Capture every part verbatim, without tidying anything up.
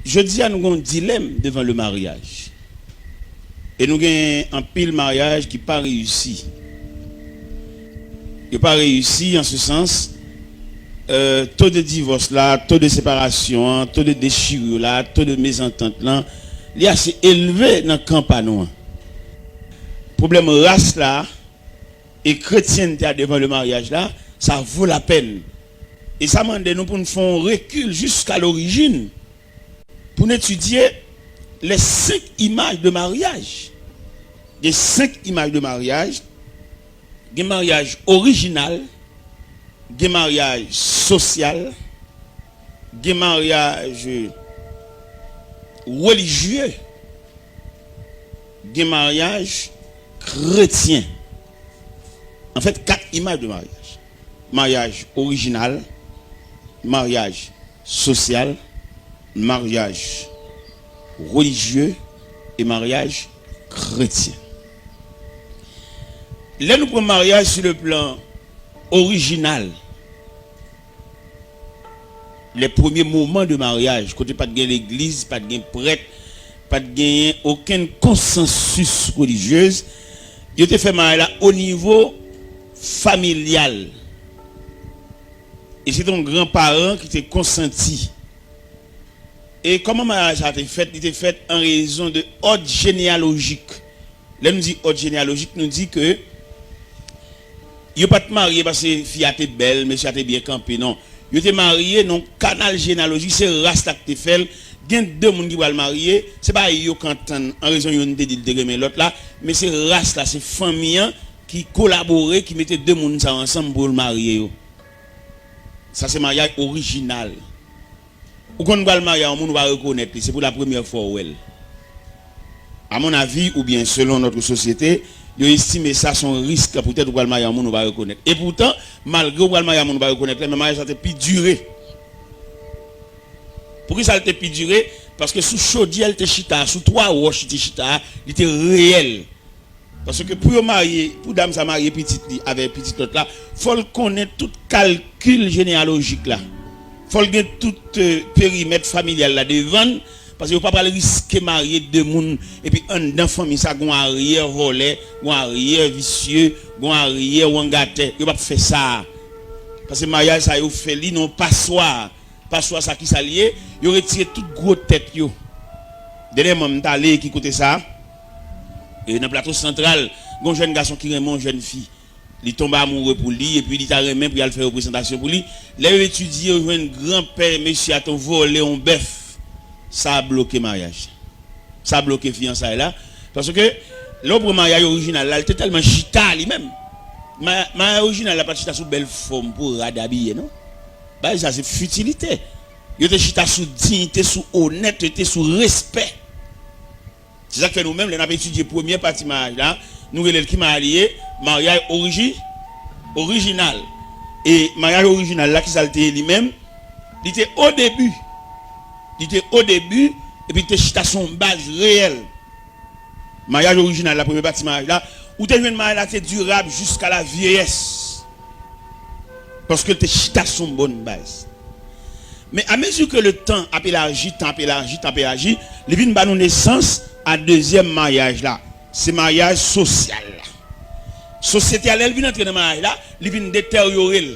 Jodi a, nou gen yon dilèm devan le maryaj. E nou gen anpil maryaj ki pa reyisi. Yo pa reyisi an se sans, euh, to de divòs la, to de separasyon an, to de dechirure la, to de mezantant lan, li ase elve nan kan pa nou an. Pwoblèm ras la e kretyente a devan le maryaj la, sa vo lapèn. E sa mande nou pou n fè yon rekil jiska lorijin pou n etidye les cinq images de mariage. Gen senk imaj de maryaj. Gen maryaj orijinal, gen maryaj sosyal, gen maryaj relijye, gen maryaj kretyen. Anfèt, kat imaj de maryaj. Maryaj orijinal, maryaj sosyal, maryaj relijye e maryaj kretyen. Lè nou pran maryaj sou le plan orijinal, les premiers moments de mariage, kote pa t gen legliz, pa t gen prèt, pa t genyen okenn konsansis relijyez, yo te fè maryaj la o nivo familyal. E se te yon granparan ki te konsanti. E kòman maryaj sa te fèt? Li te fèt an rezon de òd jeneyalojik. Lè nou di òd jeneyalojik, nou di ke yo pa t marye paske fi a te bèl, mesye a te byen kanpe, non. Yo te marye nan kanal jeneyalojik, se ras la ki te fè l. Gen de moun ki pral marye, se pa yo k antann an rezon youn te di l te renmen lòt la, men se ras la, se fanmi an ki kolabore, ki mete de moun sa yo ansanm pou yo marye yo. Sa se maryaj orijinal. Ou konn pral marye a yon moun ou pa rekonèt li, se pou la premyè fwa ou wè l. A mon avi, oubyen selon notre société, yo estime sa se yon risk poutèt ou pral marye a yon moun ou pa rekonèt. E poutan, malgre ou pral marye a yon moun ou pa rekonèt la, men maryaj sa te pi dire. Poukisa l te pi dire? Paske sou chodyè l te chita a, sou twa wòch li te chita a, li te reyèl. Paske pou yo marye, pou dam sa marye pitit li avèk pitit lòt la, fò l konnen tout kalkil jeneyalojik la. Fò l gen tout, euh, perimèt familyal la devan l, paske yo pa pral riske marye de moun, epi anndan fanmi sa, gon aryè vòlè, gon aryè visye, gon aryè wangatè. Yo p ap fè sa. Paske maryaj sa yo fè li nan yon paswa. Paswa sa ki sa l ye? Yo retire tout gwo tèt yo. Dènyèman, m t ale ki kote sa? E nan Plato Santral, gon jèn gason ki renmen yon jèn fi. Li tonbe amoure pou li, epi li ta renmen pou y al fè yon prezantasyon pou li. Lè yo etidye, yo jwenn granpè mesye a te vòlè yon bèf. Sa bloke maryaj. Sa bloke fiyansay la. Paske lè w pran maryaj orijinal la, li te tèlman chita li menm. Ma-, maryaj orijinal la pa t chita sou bèl fòm pou rad abiye, non. Bagay sa se fitilite. Yo te chita sou diyite, sou onètete, sou respè. Se sa k fè nou menm, lè n ap etidye premyè pati maryaj la, nou rele l ki maryaj li ye? Maryaj oriji-, orijinal. E maryaj orijinal la, ki sa l te ye li menm? Li te o debi. Li te o debi, epi li te chita sou yon baz reyèl. Maryaj orijinal la, premye pati maryaj la, ou te jwenn maryaj la te dirab jiska la vyeyès. Paske l te chita sou yon bòn baz. Men amezi ke le tan ap elaji, tan ap elaji, tan ap elaji, li vin ba nou nesans a dezyèm maryaj la. Se maryaj sosyal la. Sosyete a, lè l vin antre nan maryaj la, li vin deteryore l.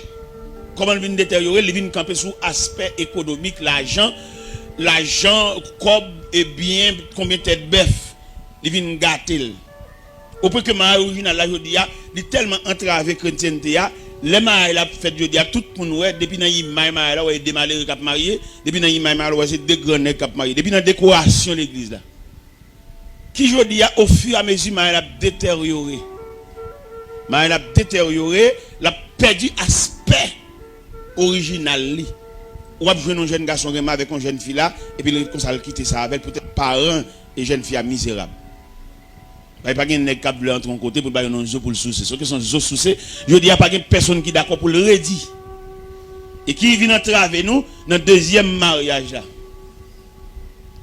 Kòman l vin deteryore l? Li vin kanpe sou aspè ekonomik, lajan, lajan, kòb, e byen, konbyen tèt bèf. Li vin gate l. Opwen ke maryaj orijinal la jodi a, li tèlman antrave kretyente a, lè maryaj la ap fèt jodi a, tout moun wè, depi nan imaj maryaj la, w wè de malere k ap marye, depi nan imaj maryaj la, w wè se de gran nèg k ap marye, depi nan dekorasyon legliz la. Ki jodi a, ofiramezi maryaj la ap deteryore. Maryaj la ap deteryore, l ap pèdi aspè orijinal li. Ou ap jwenn yon jèn gason renmen avèk yon jèn fi la, epi l ret konsa, l kite sa avè l, poutèt paran e jèn fi a mizerab. Paske pa gen nèg k ap vle antre yon kote pou l ba youn yon zo pou l souse. Se kesyon zo souse, jodi a pa gen pèsonn ki dakò pou l redi. E ki vin antrave nou nan dezyèm maryaj la.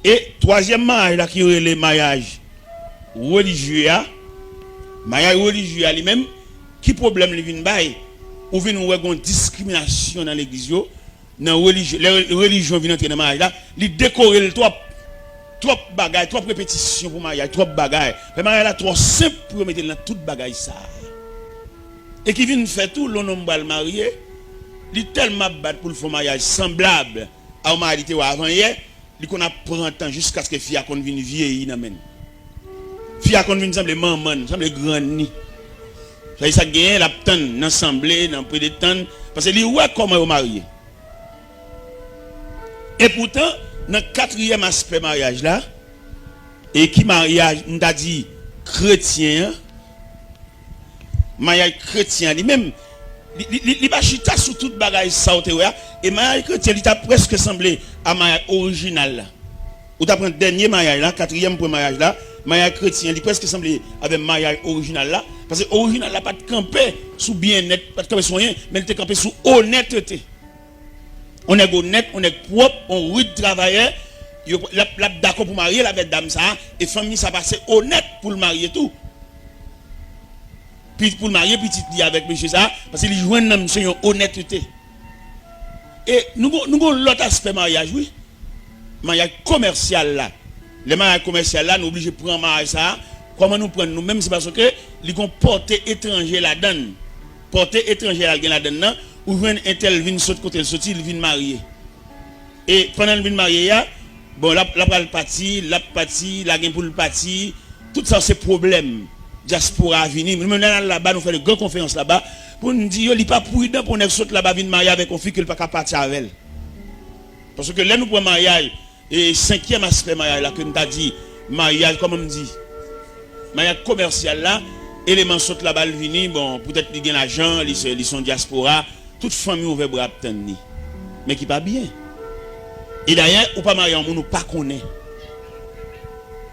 E twazyèm maryaj la ki yo rele maryaj relijye a, maryaj relijye a li menm, ki pwoblèm li vin bay? Ou vin wè gon diskriminasyon nan legliz yo, nan relijyon, lè relijyon vin antre nan maryaj la, li dekore l twòp. Twòp bagay, twòp repetisyon pou maryaj, twòp bagay. Fè maryaj la twò senp pou yo mete l nan tout bagay sa a. E ki vin fè tou, lè yon nonm pral marye, li tèlman ap bat pou l fè yon maryaj sanblab a yon maryaj li te wè avan yè, li konn ap pran tan jiskaske fi a konn vin vyeyi nan men l. Fi a konn vin sanble manman l, sanble grann li. Sa e sa k genyen, l ap tann nan sanble, nan pretann, paske li wè kòman yo marye. Epoutan, nan katriyèm aspè maryaj la, e ki maryaj, m ta di, kretyen an, maryaj kretyen an li menm, li, li, li, li pa chita sou tout bagay sa w te wè a, e maryaj kretyen, li ta prèske sanble a maryaj orijinal la. Ou ta pran dènye maryaj la, katriyèm pwen maryaj la, maryaj kretyen, li prèske sanble avè maryaj orijinal la, paske orijinal la pa t kanpe sou byennèt, pa t kanpe sou anyen, men li te kanpe sou onètete. On nèg onèt, on nèg pwòp, on rid travayè, yo, l ap, l ap dakò pou marye l avèk dam sa a, e fanmi sa pase onèt pou l marye tou. Pi-, pou l marye pitit li avèk mesye sa a, paske li jwenn nan misye yon onètete. E nou gon, nou gon lòt aspè maryaj, wi. Maryaj komèsyal la. Lè maryaj komèsyal la, nou oblije pran maryaj sa a. Kòman nou pran l nou menm? Se paske li gon pòte etranje ladan l. Pòte etranje la l gen ladan l nan, ou jwenn entèl vin sot kote l soti, l vin marye. E pandan l vin marye a, bon, l ap, l ap pral pati, l ap pati, la gen pou l pati, tout sa se pwoblèm. Dyaspora vini. Nou menm lè n al laba, nou fè de gran konferans laba, pou n di yo, li pa pridan pou nèg sot laba vin marye avèk yon fi ke l pa ka pati avè l. Paske lè nou pran maryaj, e senkyèm aspè maryaj la ke m ta di, maryaj, kòman m di, maryaj komèsyal la, eleman sot laba l vini, bon, poutèt li gen lajan, li se, li se yon dyaspora, tout fanmi ouvè bra ap tann li. Men ki pa byen. E dayè, ou pa marye a yon moun ou pa konnen.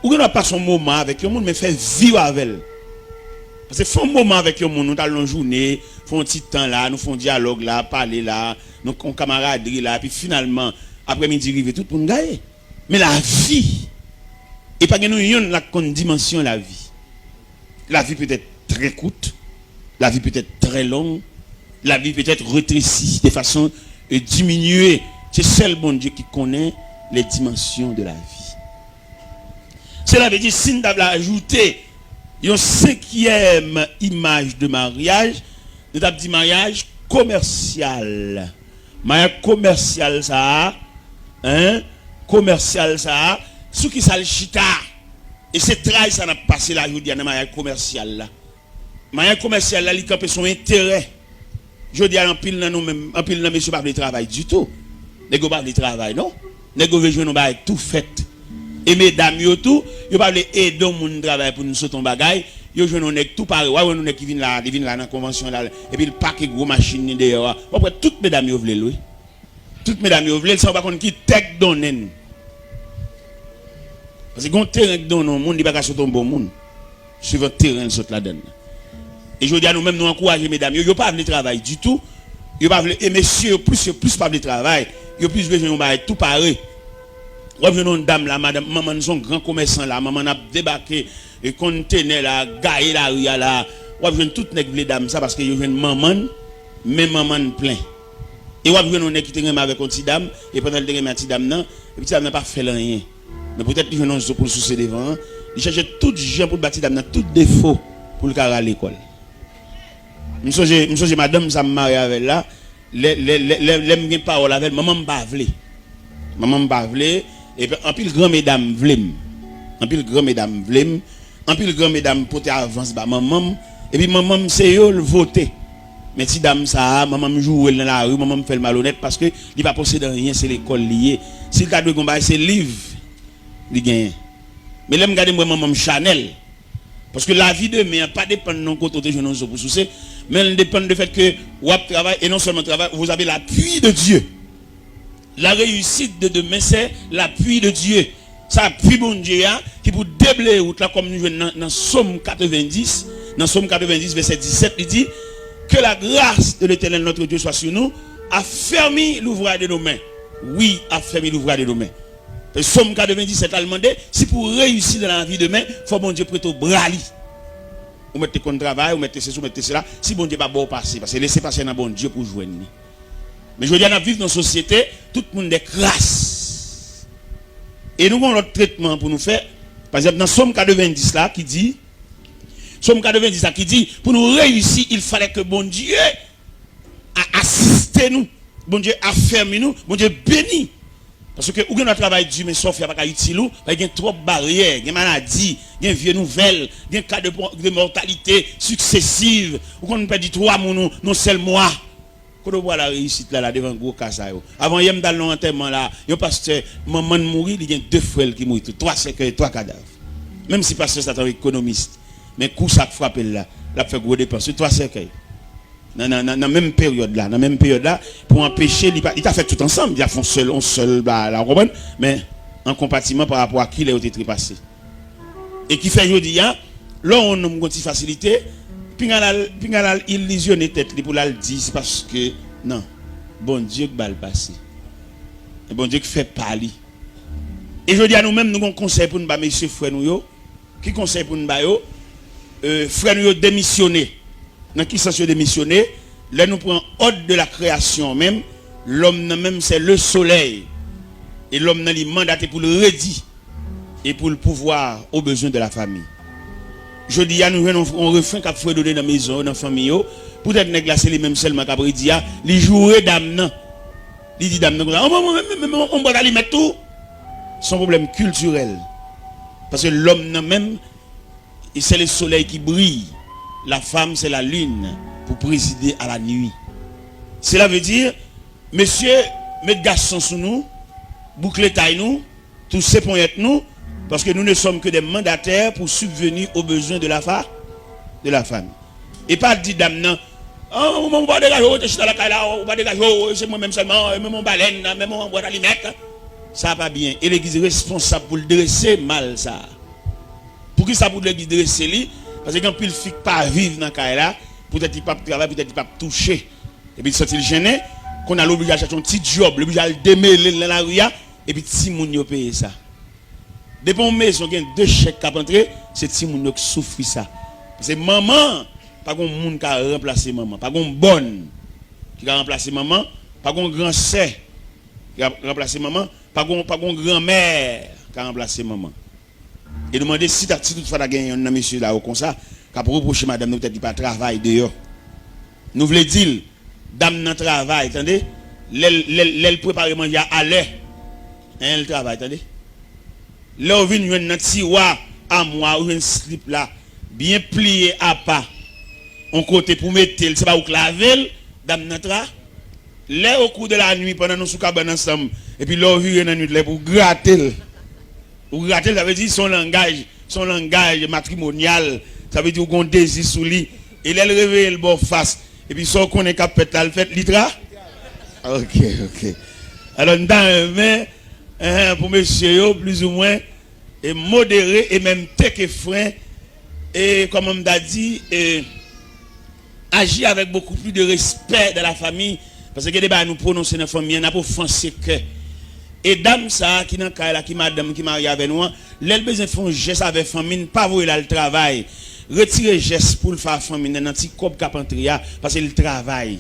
Ou gen dwa pase yon moman avèk yon moun, men fè vi w avè l. Paske fè yon moman avèk yon moun, nou t al nan jounen, fè yon ti tan la, nou fè yon dyalòg la, pale la, nou, yon kamaradri la, epi finalman, aprèmidi rive, tout moun gaye. Men lavi, e pa gen nou yonn la k konn dimansyon lavi. Lavi peut être très courte, lavi peut être très longue, lavi peut être rétrécie de façon, euh, diminuée. Se sèl Bondye ki konnen les dimensions de la vie. Sela vle di, si n ta vle ajoute yon senkyèm imaj de maryaj, nou t ap di maryaj komèsyal. Maryaj komèsyal sa a, en, komèsyal sa a, sou ki sa l chita? E se tray sa n ap pase la jodi a nan maryaj komèsyal la. Maryaj komèsyal la, li kanpe sou enterè. Jodi a, anpil nan nou menm, anpil nan mesye pa vle travay ditou. Nèg yo pa vle travay, non. Nèg yo vle jwenn yon bagay tou fèt. E medam yo tou, yo pa vle ede yon moun travay pou n sot yon bagay. Yo jwenn yon nèg tou pare. W a jwenn yon nèg ki vin la, li vin la nan konvansyon la, epi l pake gwo machin li deyò a. W ap wè tout medam yo vle l, wi. Tout medam yo vle l, san yo pa konn ki tè k donnen l. Paske gen yon teren k donnen yon moun, li pa ka sot yon bon moun. Suivan teren l sot ladan l. E jodi a, nou menm, nou ankouraje medam yo, yo pa vle travay ditou. Yo pa vle, e mesye yo plis, yo plis pa vle travay. Yo plis bezwen yon bagay tou pare. W ap jwenn yon dam la, madanm, manman n se yon gran komèsan la, manman n ap debake, e kontenè la, gaye lari a la. W ap jwenn tout nèg vle dam sa paske yo jwenn manman n, men manman n plen. E w ap jwenn yon nèg ki te renmen avèk yon ti dam, e pandan l te renmen ak ti dam nan, epi ti dam nan pa fè l anyen. Men poutèt li jwenn yon zo pou l souse devan an, li chèche tout jan pou l ba ti dam nan tout defo pou l ka rale kò l. M sonje, m sonje madanm sa m marye avè l la, lè, lè, lè, lè, lè m gen pawòl avè l, manman m pa vle. Manman m pa vle, epi anpil gran medam vle m. Anpil gran medam vle m. Anpil gran medam pote avans ba manman m, epi manman m se yo l vote. Men ti dam sa a, manman m joure l nan lari, manman m fè l malonèt paske li pa posede anyen, se lekòl li ye. Si l ta dwe gen yon bagay, se liv li genyen. Men lè m gade, m wè manman m chanèl. Paske lavi demen an pa depann nan kote w te jwenn yon zo pou souse, men l depann de fèt ke w ap travay, e non sèlman travay, vous avez l'appui de Dieu. La réussite de demain, c'est l'appui de Dieu. Sa apui Bondye a ki pou debleye wout la, kòm nou jwenn nan, nan Sòm katrevendis, nan Sòm katrevendis, vèsè disèt, li di, Que la grâce de l'Éternel notre Dieu soit sur nous, affermis l'ouvrage de nos mains. Wi, affermis l'ouvrage de nos mains. Sòm katrevendisèt la, l mande, si pou w reyisi nan lavi demen, fò Bondye prete w bra li. Ou mèt te konn travay, ou mèt te sesi, ou mèt te sela, si Bondye pa ba w pase, paske lese pase nan Bondye pou w jwenn li. Men jodi a n ap viv nan sosyete, tout moun de kras. E nou gen yon lòt tretman pou nou fè. Pa egzanp, nan Sòm katrevendis la ki di, Sòm katrevendis la ki di, pou nou reyisi, il fallait que Bondye a asiste nou, Bondye afèmi nou, Bondye beni. Paske ou gen dwa travay di, men sa w fè a pa ka itil ou, paske gen twòp baryè, gen maladi, gen vye nouvèl, gen ka de, de mòtalite siksesiv. Ou konn pèdi twa moun ou nan sèl mwa. Kote w pral la reyisit la, la devan gwo ka sa yo? Avan yè m t al nan yon antèman la, yon pastè, manman l mouri, li gen de frè l ki mouri tou. Twa sèkèy, twa kadav. Menm si pastè sa t yon ekonomis, men kou sa k frape l la, l ap fè gwo depans. Wi, twa sèkèy. Nan, nan, nan, nan menm peryòd la, nan menm peryòd la, pou anpeche li pa, li ta fè tout ansanm, li ta fè yon sèl, yon sèl, la, la, w konprann? Men, an konpatiman pa rapò a kilè yo te trepase. E ki fè jodi a, lè yon nonm gon ti fasilite, pinga l al, pinga l al ilizyone tèt li pou l al di, se paske, non, Bondye k ba l pase. E Bondye k fè pa li. E jodi a, nou menm, nou gon konsèy pou n ba mesye frè nou yo. Ki konsèy pou n ba yo? E, frè nou yo demisyone. Nan ki sans yo demisyone? Lè nou pran òd de la kreyasyon menm, lòm nan menm se le solèy. E lòm nan li mandate pou l redi e pou l pouvwa o bezwen de la fami. Jodi a, nou jwenn yon, yon refren k ap fredone nan mezon yo, nan fanmi yo. Poutèt nèg la, se li menm sèlman k ap redi a, li joure dam nan. Li di dam nan konsa, "Oh, mwen, mwen, mwen, mwen, on bwat alimèt tou." Se yon pwoblèm kiltirèl. Paske lòm nan menm, e c'est le soleil qui brille. La femme, c'est la lune pour présider à la nuit. Cela veut dire, mesye, met gason sou nou, boukle tay nou, touse ponyèt nou, paske nou ne sommes que des mandataires pour subvenir aux besoins de la fa, de la famille. E pa di dam nan, "Ah, ou, ou pa degaje w, rete chita lakay la, ou pa degaje w, se mwen menm sèlman, menm yon balèn, menm yon bwat alimèt." Sa pa byen. E legliz responsab pou l drese mal sa. Poukisa pou legliz drese li? Paske gen anpil fi k pa viv nan kay la, poutèt li p ap travay, poutèt li p ap touche. Epi li santi l jennen, kounye a l oblije al chache yon ti djòb, l oblije al demele l nan lari a, epi timoun yo peye sa. Depi yon mezon gen de chèk k ap antre, se timoun yo k soufri sa. Paske manman, pa gen moun ka ranplase manman. Pa gen bòn ki ka ranplase manman. Pa gen gran sè ki ka ranplase manman. Pa gen, pa gen granmè ka ranplase manman. E nou mande si ta, si toutfwa ta gen yonn nan mesye la yo konsa, k ap repwoche madanm li poutèt li pa travay deyò. Nou vle di l, dam nan travay, tande. Lè l, lè l, lè l prepare manje a alè, en, l travay, tande. Lè w vin jwenn nan tiwa amwa, ou jwenn slip la, byen pliye apa, yon kote pou mete l, se pa ou k lave l, dam nan tra. Lè, au cours de la nuit, pandan nou sou kabann ansanm, epi lè w vire nan nwit la, epi w grate l. Ou grate l, sa vle di se yon langaj, se yon langaj matrimonyal. Sa vle di ou gen yon dezi sou li. E lè l reveye l ba w fas, epi sa w konnen k ap fèt la, l fèt, li tra. Ok, ok. Alò, m ta renmen, eh, pou mesye yo, plizoumwen, e modere e menm teke fren, e kòman m ta di, e aji avèk bokou plis de respè dans la famille, paske gen de bagay nou pwononse nan fanmi an, n ap ofanse kè. E dam sa a ki nan kay la, ki madanm, ki marye avè nou an, lè l bezwen fè yon jès avè fanmi n, pa voye l al travay. Retire jès pou l fè a fanmi n nan, nan ti kòb k ap antre a, paske l travay.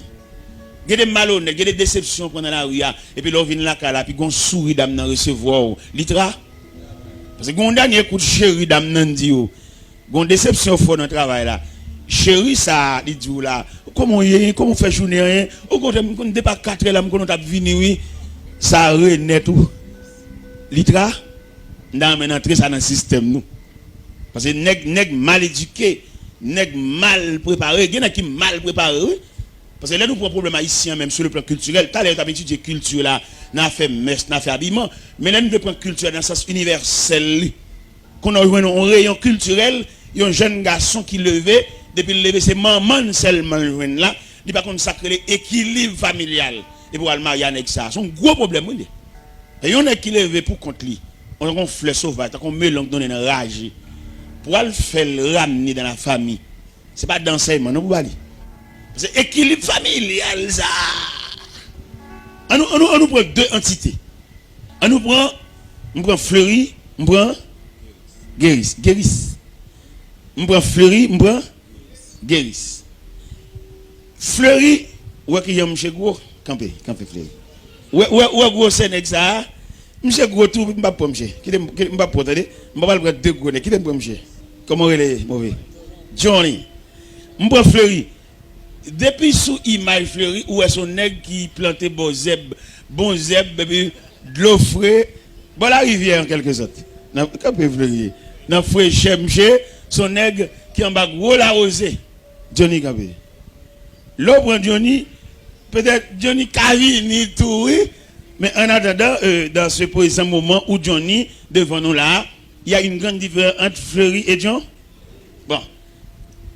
Gen de malonèt, gen de desepsyon w pran nan lari a, epi lè w vin lakay la, epi gen yon souri dam nan resevwa w, li tra. Paske gen yon dènye kout cheri dam nan di w. Gen yon desepsyon fò nan travay la. Cheri sa a, li di w la, "Kòman w ye? Kòman w fè jounen an, en? Okontrè, m konn depi katrè la, m konnen w t ap vini, wi." Sa renèt ou. Li tra, m ta renmen antre sa nan sistèm nou. Paske nèg, nèg mal edike, nèg mal prepare. Gen nèg ki mal prepare, wi. Paske lè nou pran pwoblèm ayisyen an menm sou le plan kiltirèl, talè yo t ap etidye kilti la, nan afè mès, nan afè abiman. Men lè nou vle pran kilti a nan sans inivèsèl li, kounye a w jwenn yon reyon kiltirèl, yon jèn gason ki leve, depi l leve se manman l sèlman l jwenn la, li pa konn sa k rele ekilib familyal. Epi w al marye a nèg sa a. Se yon gwo pwoblèm wi li ye. E yon nèg ki leve pou kont li, yon tankou yon flè sovaj, tankou yon melon k donnen nan raje, pou w al fè l ramne dans la famille. Se pa de ansèyman non pou ba li. Se ekilib familyal sa. An nou, an nou, an nou pran de antite. An nou pran, m pran Fleury, m pran Geris. Geris. M pran Fleury, m pran Geris. Fleury, ou wè kijan mouche gwo, Kanpe, kanpe, Fleri. Ou wè, ou wè, ou wè gwosè nèg sa a? Misye gwo tou, m p ap pran misye. Kite m, kite m p ap pran, tande. M pa pral pran de gwo nèg. Kite m pran misye. Kòman w rele, move? Johnny. M pran Fleri. Depi sou imaj Fleri, ou wè se yon nèg ki plante bon zèb, bon zèb, epi dlo fre, bò larivyè an kèlke sòt. Nan, kanpe Fleri. Nan frechè misye, se yon nèg ki anba gwo lawozye. Johnny kanpe. Lè w pran Johnny, petèt Johnny ka vini tou, wi. Men an atandan, euh, dans ce présent moment où Johnny devan nou la, il y a une grande différence entre Fleri et John. Bon,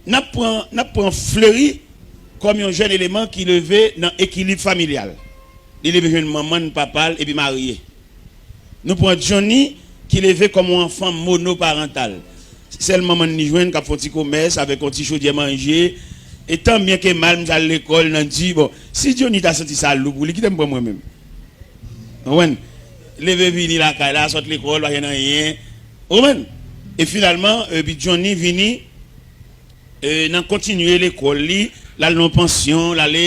n ap pran, n ap pran Fleri kòm yon jèn eleman ki leve nan ekilib familyal. Li leve jwenn manman l, papa l, epi marye. Nou pran Johnny ki leve kòm yon anfan monoparantal. Sèl manman l li jwenn k ap fè yon ti komès avèk yon ti chodyè manje. E tan byen ke mal, misye al lekòl nan di. Bon, si Johnny ta santi sa lou pou li, kite m pran mwen menm. Ou konprann? Leve vini lakay la, sot lekòl, pa gen anyen. Ou konprann? E finalman, epi Johnny vini, e, nan kontinye lekòl li, l al nan yon pansyon, l ale,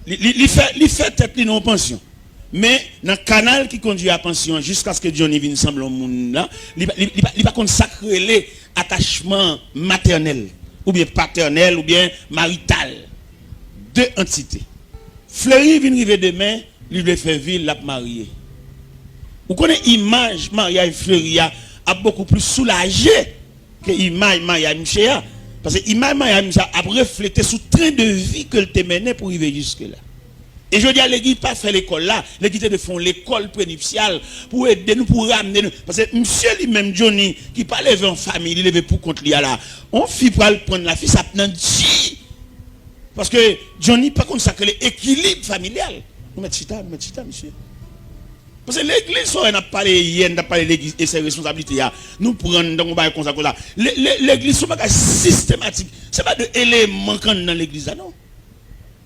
li, li, li fè, li fè tèt li nan yon pansyon. Men, nan kanal ki kondui a pansyon an, jiskaske Johnny vin sanble yon moun la, li, pa- li, li, pa- li pa konn sa k rele atachman matènèl, oubyen patènèl, oubyen marital. De antite. Fleri vin rive demen, li vle fè vi l, l ap marye. Ou konnen imaj maryaj Fleri a ap bokou plis soulaje ke imaj maryaj misye a. Paske imaj maryaj misye a ap reflete sou tren de vi ke l te mennen pou rive jiske la. E jodi a, legliz pa fè lekòl la, legliz te dwe fè yon lekòl prenipsyal pou ede nou, pou ramne nou. Paske misye li menm, Johnny, ki pa leve an fanmi, li leve pou kont li a la. On fi pral pran lafi, sa ap nan di. Paske Johnny pa konn sa k rele ekilib familyal. Nou mèt chita, nou mèt chita, mesye. Paske legliz, sa w wè n ap pale yè, n t ap pale legliz e se responsablite a. Nou pran n tankou bagay konsa, konsa. Le- le- Legliz se yon bagay sistematik. Se pa de eleman k anndan legliz la, non.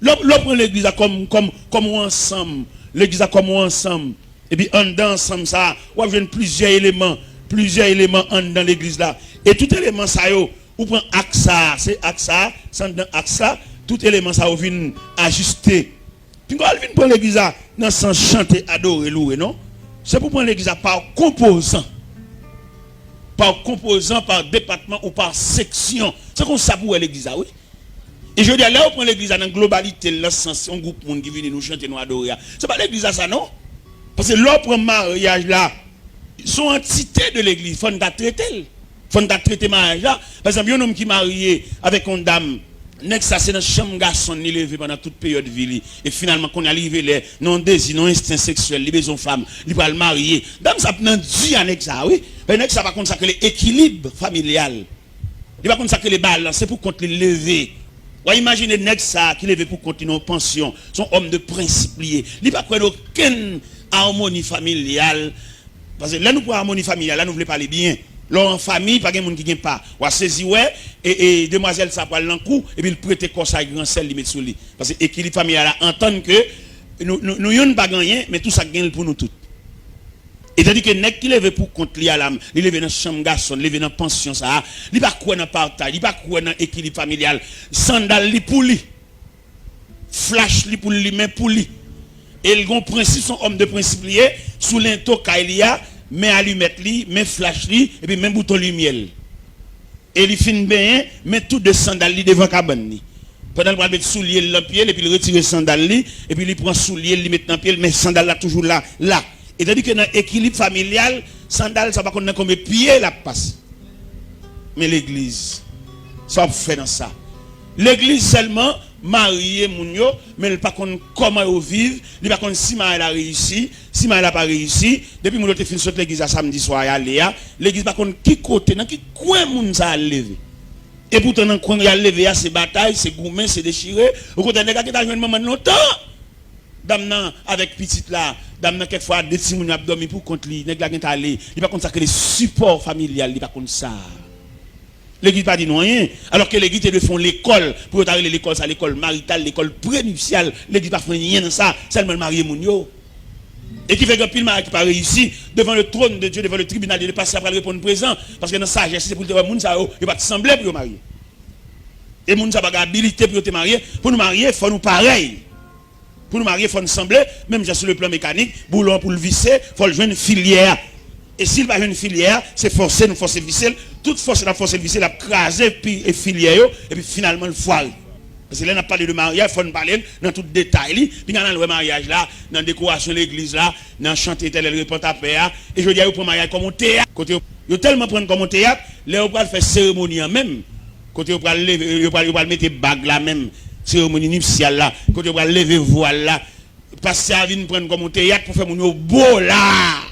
Lè w- lè w pran legliz la kòm, kòm, kòm yon ansanm, legliz la kòm yon ansanm, epi anndan ansanm sa a, w ap jwenn plizyè eleman, plizyè eleman anndan legliz la. E tout eleman sa yo, ou pran aks sa a, se aks sa a, se anndan aks la, tout eleman sa yo vin ajiste. Pinga w al vin pran legliz la nan sans chante, adore, louwe, non. Se pou pran legliz la pa konpozan. Pa konpozan, pa depatman ou pa seksyon. Se konsa pou w wè legliz la, wi. E jodi a, lè w pran legliz la nan globalite l, nan sans yon gwoup moun ki vini, nou chante, nou adore a, se pa legliz la sa, non. Paske lè w pran maryaj la, se yon antite de legliz, fò n ta trete l. Fò n ta trete maryaj la. Pa egzanp, yon nonm ki marye avèk yon dam, nèg sa se nan chanm gason l li leve pandan tout peryòd vi li. E finalman, kounye a li rive lè, nan yon dezi, nan yon ensten seksyèl, li bezwen yon fanm, li pral marye. Dam sa ap nan di a nèg sa, wi. Paske nèg sa pa konn sa k rele ekilib familyal. Li pa konn sa k rele balans, se pou kont li l leve. W a imajine nèg sa a ki leve pou kont li nan yon pansyon, se yon òm de prensip li ye. Li pa kwè nan okenn amoni familyal. Paske lè nou pran amoni familyal la, nou vle pale byen. Lè w an fanmi, pa gen moun ki gen pa. W a sezi wè, e, e demwazèl sa pral nan kou, epi l prete kò sa a gran sè l, li met sou li. Paske ekilib familyal la antann ke nou, nou, nou youn pa gen anyen, men tou sa k gen l pou nou tout. E tandike nèg ki leve pou kont li a la, li leve nan chanm gason, li leve nan pansyon sa a, li pa kwè nan pataj, li pa kwè nan ekilib familyal. Sandal li pou li. Flach li pou l limen pou li. E l gon prensip, se yon òm de prensip li ye, sou lento kay li a, men alimèt li, men flach li, epi men bouton limyè l. E li fin benyen, men tou de sandal li devan kabann li. Pandan l pral met soulye l nan pye l, epi l retire sandal li, epi li pran soulye l, li met nan pye l, men sandal la toujou la, la. E tandike nan ekilib familyal, sandal sa pa konn nan konbyen pye l ap pase. Men legliz, sa w ap fè nan sa? Legliz sèlman marye moun yo, men l pa konn kòman yo viv, li pa konn si maryaj la reyisi, si maryaj la pa reyisi. Depi moun yo te fin sot legliz la samdi swa y ale a, legliz pa konn ki kote, nan ki kwen moun sa a leve. E poutan nan kwen y al leve a, se batay, se goumen, se dechire. Okontrè, nèg la gentan jwenn manman l lontan. Dam nan avèk pitit la, dam nan kèk fwa de timoun yo ap dòmi pou kont li, nèg la gentan ale. Li pa konn sa k rele sipò familyal, li pa konn sa. Legliz pa di nou anyen. Alòske legliz te dwe fè yon lekòl, pou yo ta rele lekòl sa lekòl marital, lekòl prenipsyal. Legliz pa fè anyen nan sa, sèlman l marye moun yo. E ki fè gen anpil maryaj ki pa reyisi, devant le trône de Dieu, devant le tribunal de Dieu, pastè a pral reponn prezan. Paske nan sajès li, se pou l te wè moun sa yo, yo pa t sanble pou yo marye. E moun sa pa gen abilite pou yo te marye. Pou nou marye, fò nou parèy. Pou nou marye, fò n sanble, menm jan sou le plan mekanik, boulon an pou l vise, fò l jwenn filyè a. E si l pa jwenn filyè a, se fòse nou fòse vise l. Tout fòse n ap fòse l vise, l ap kraze pi, e filyè yo, epi finalman l fware. Paske lè n ap pale de maryaj, fò n pale l nan tout detay li. Pinga n al wè maryaj la, nan dekorasyon legliz la, nan chante Etènèl repann ta pè a. E jodi a, yo pran maryaj kòm yon teyat. Kote yo, yo tèlman pran l kòm yon teyat, lè yo pral fè seremoni an menm, kote yo pral leve, yo pral, yo pral mete bag la menm, seremoni nipsyal la, kote yo pral leve vwal la, pastè a vin pran l kòm yon teyat pou fè moun yo bo la.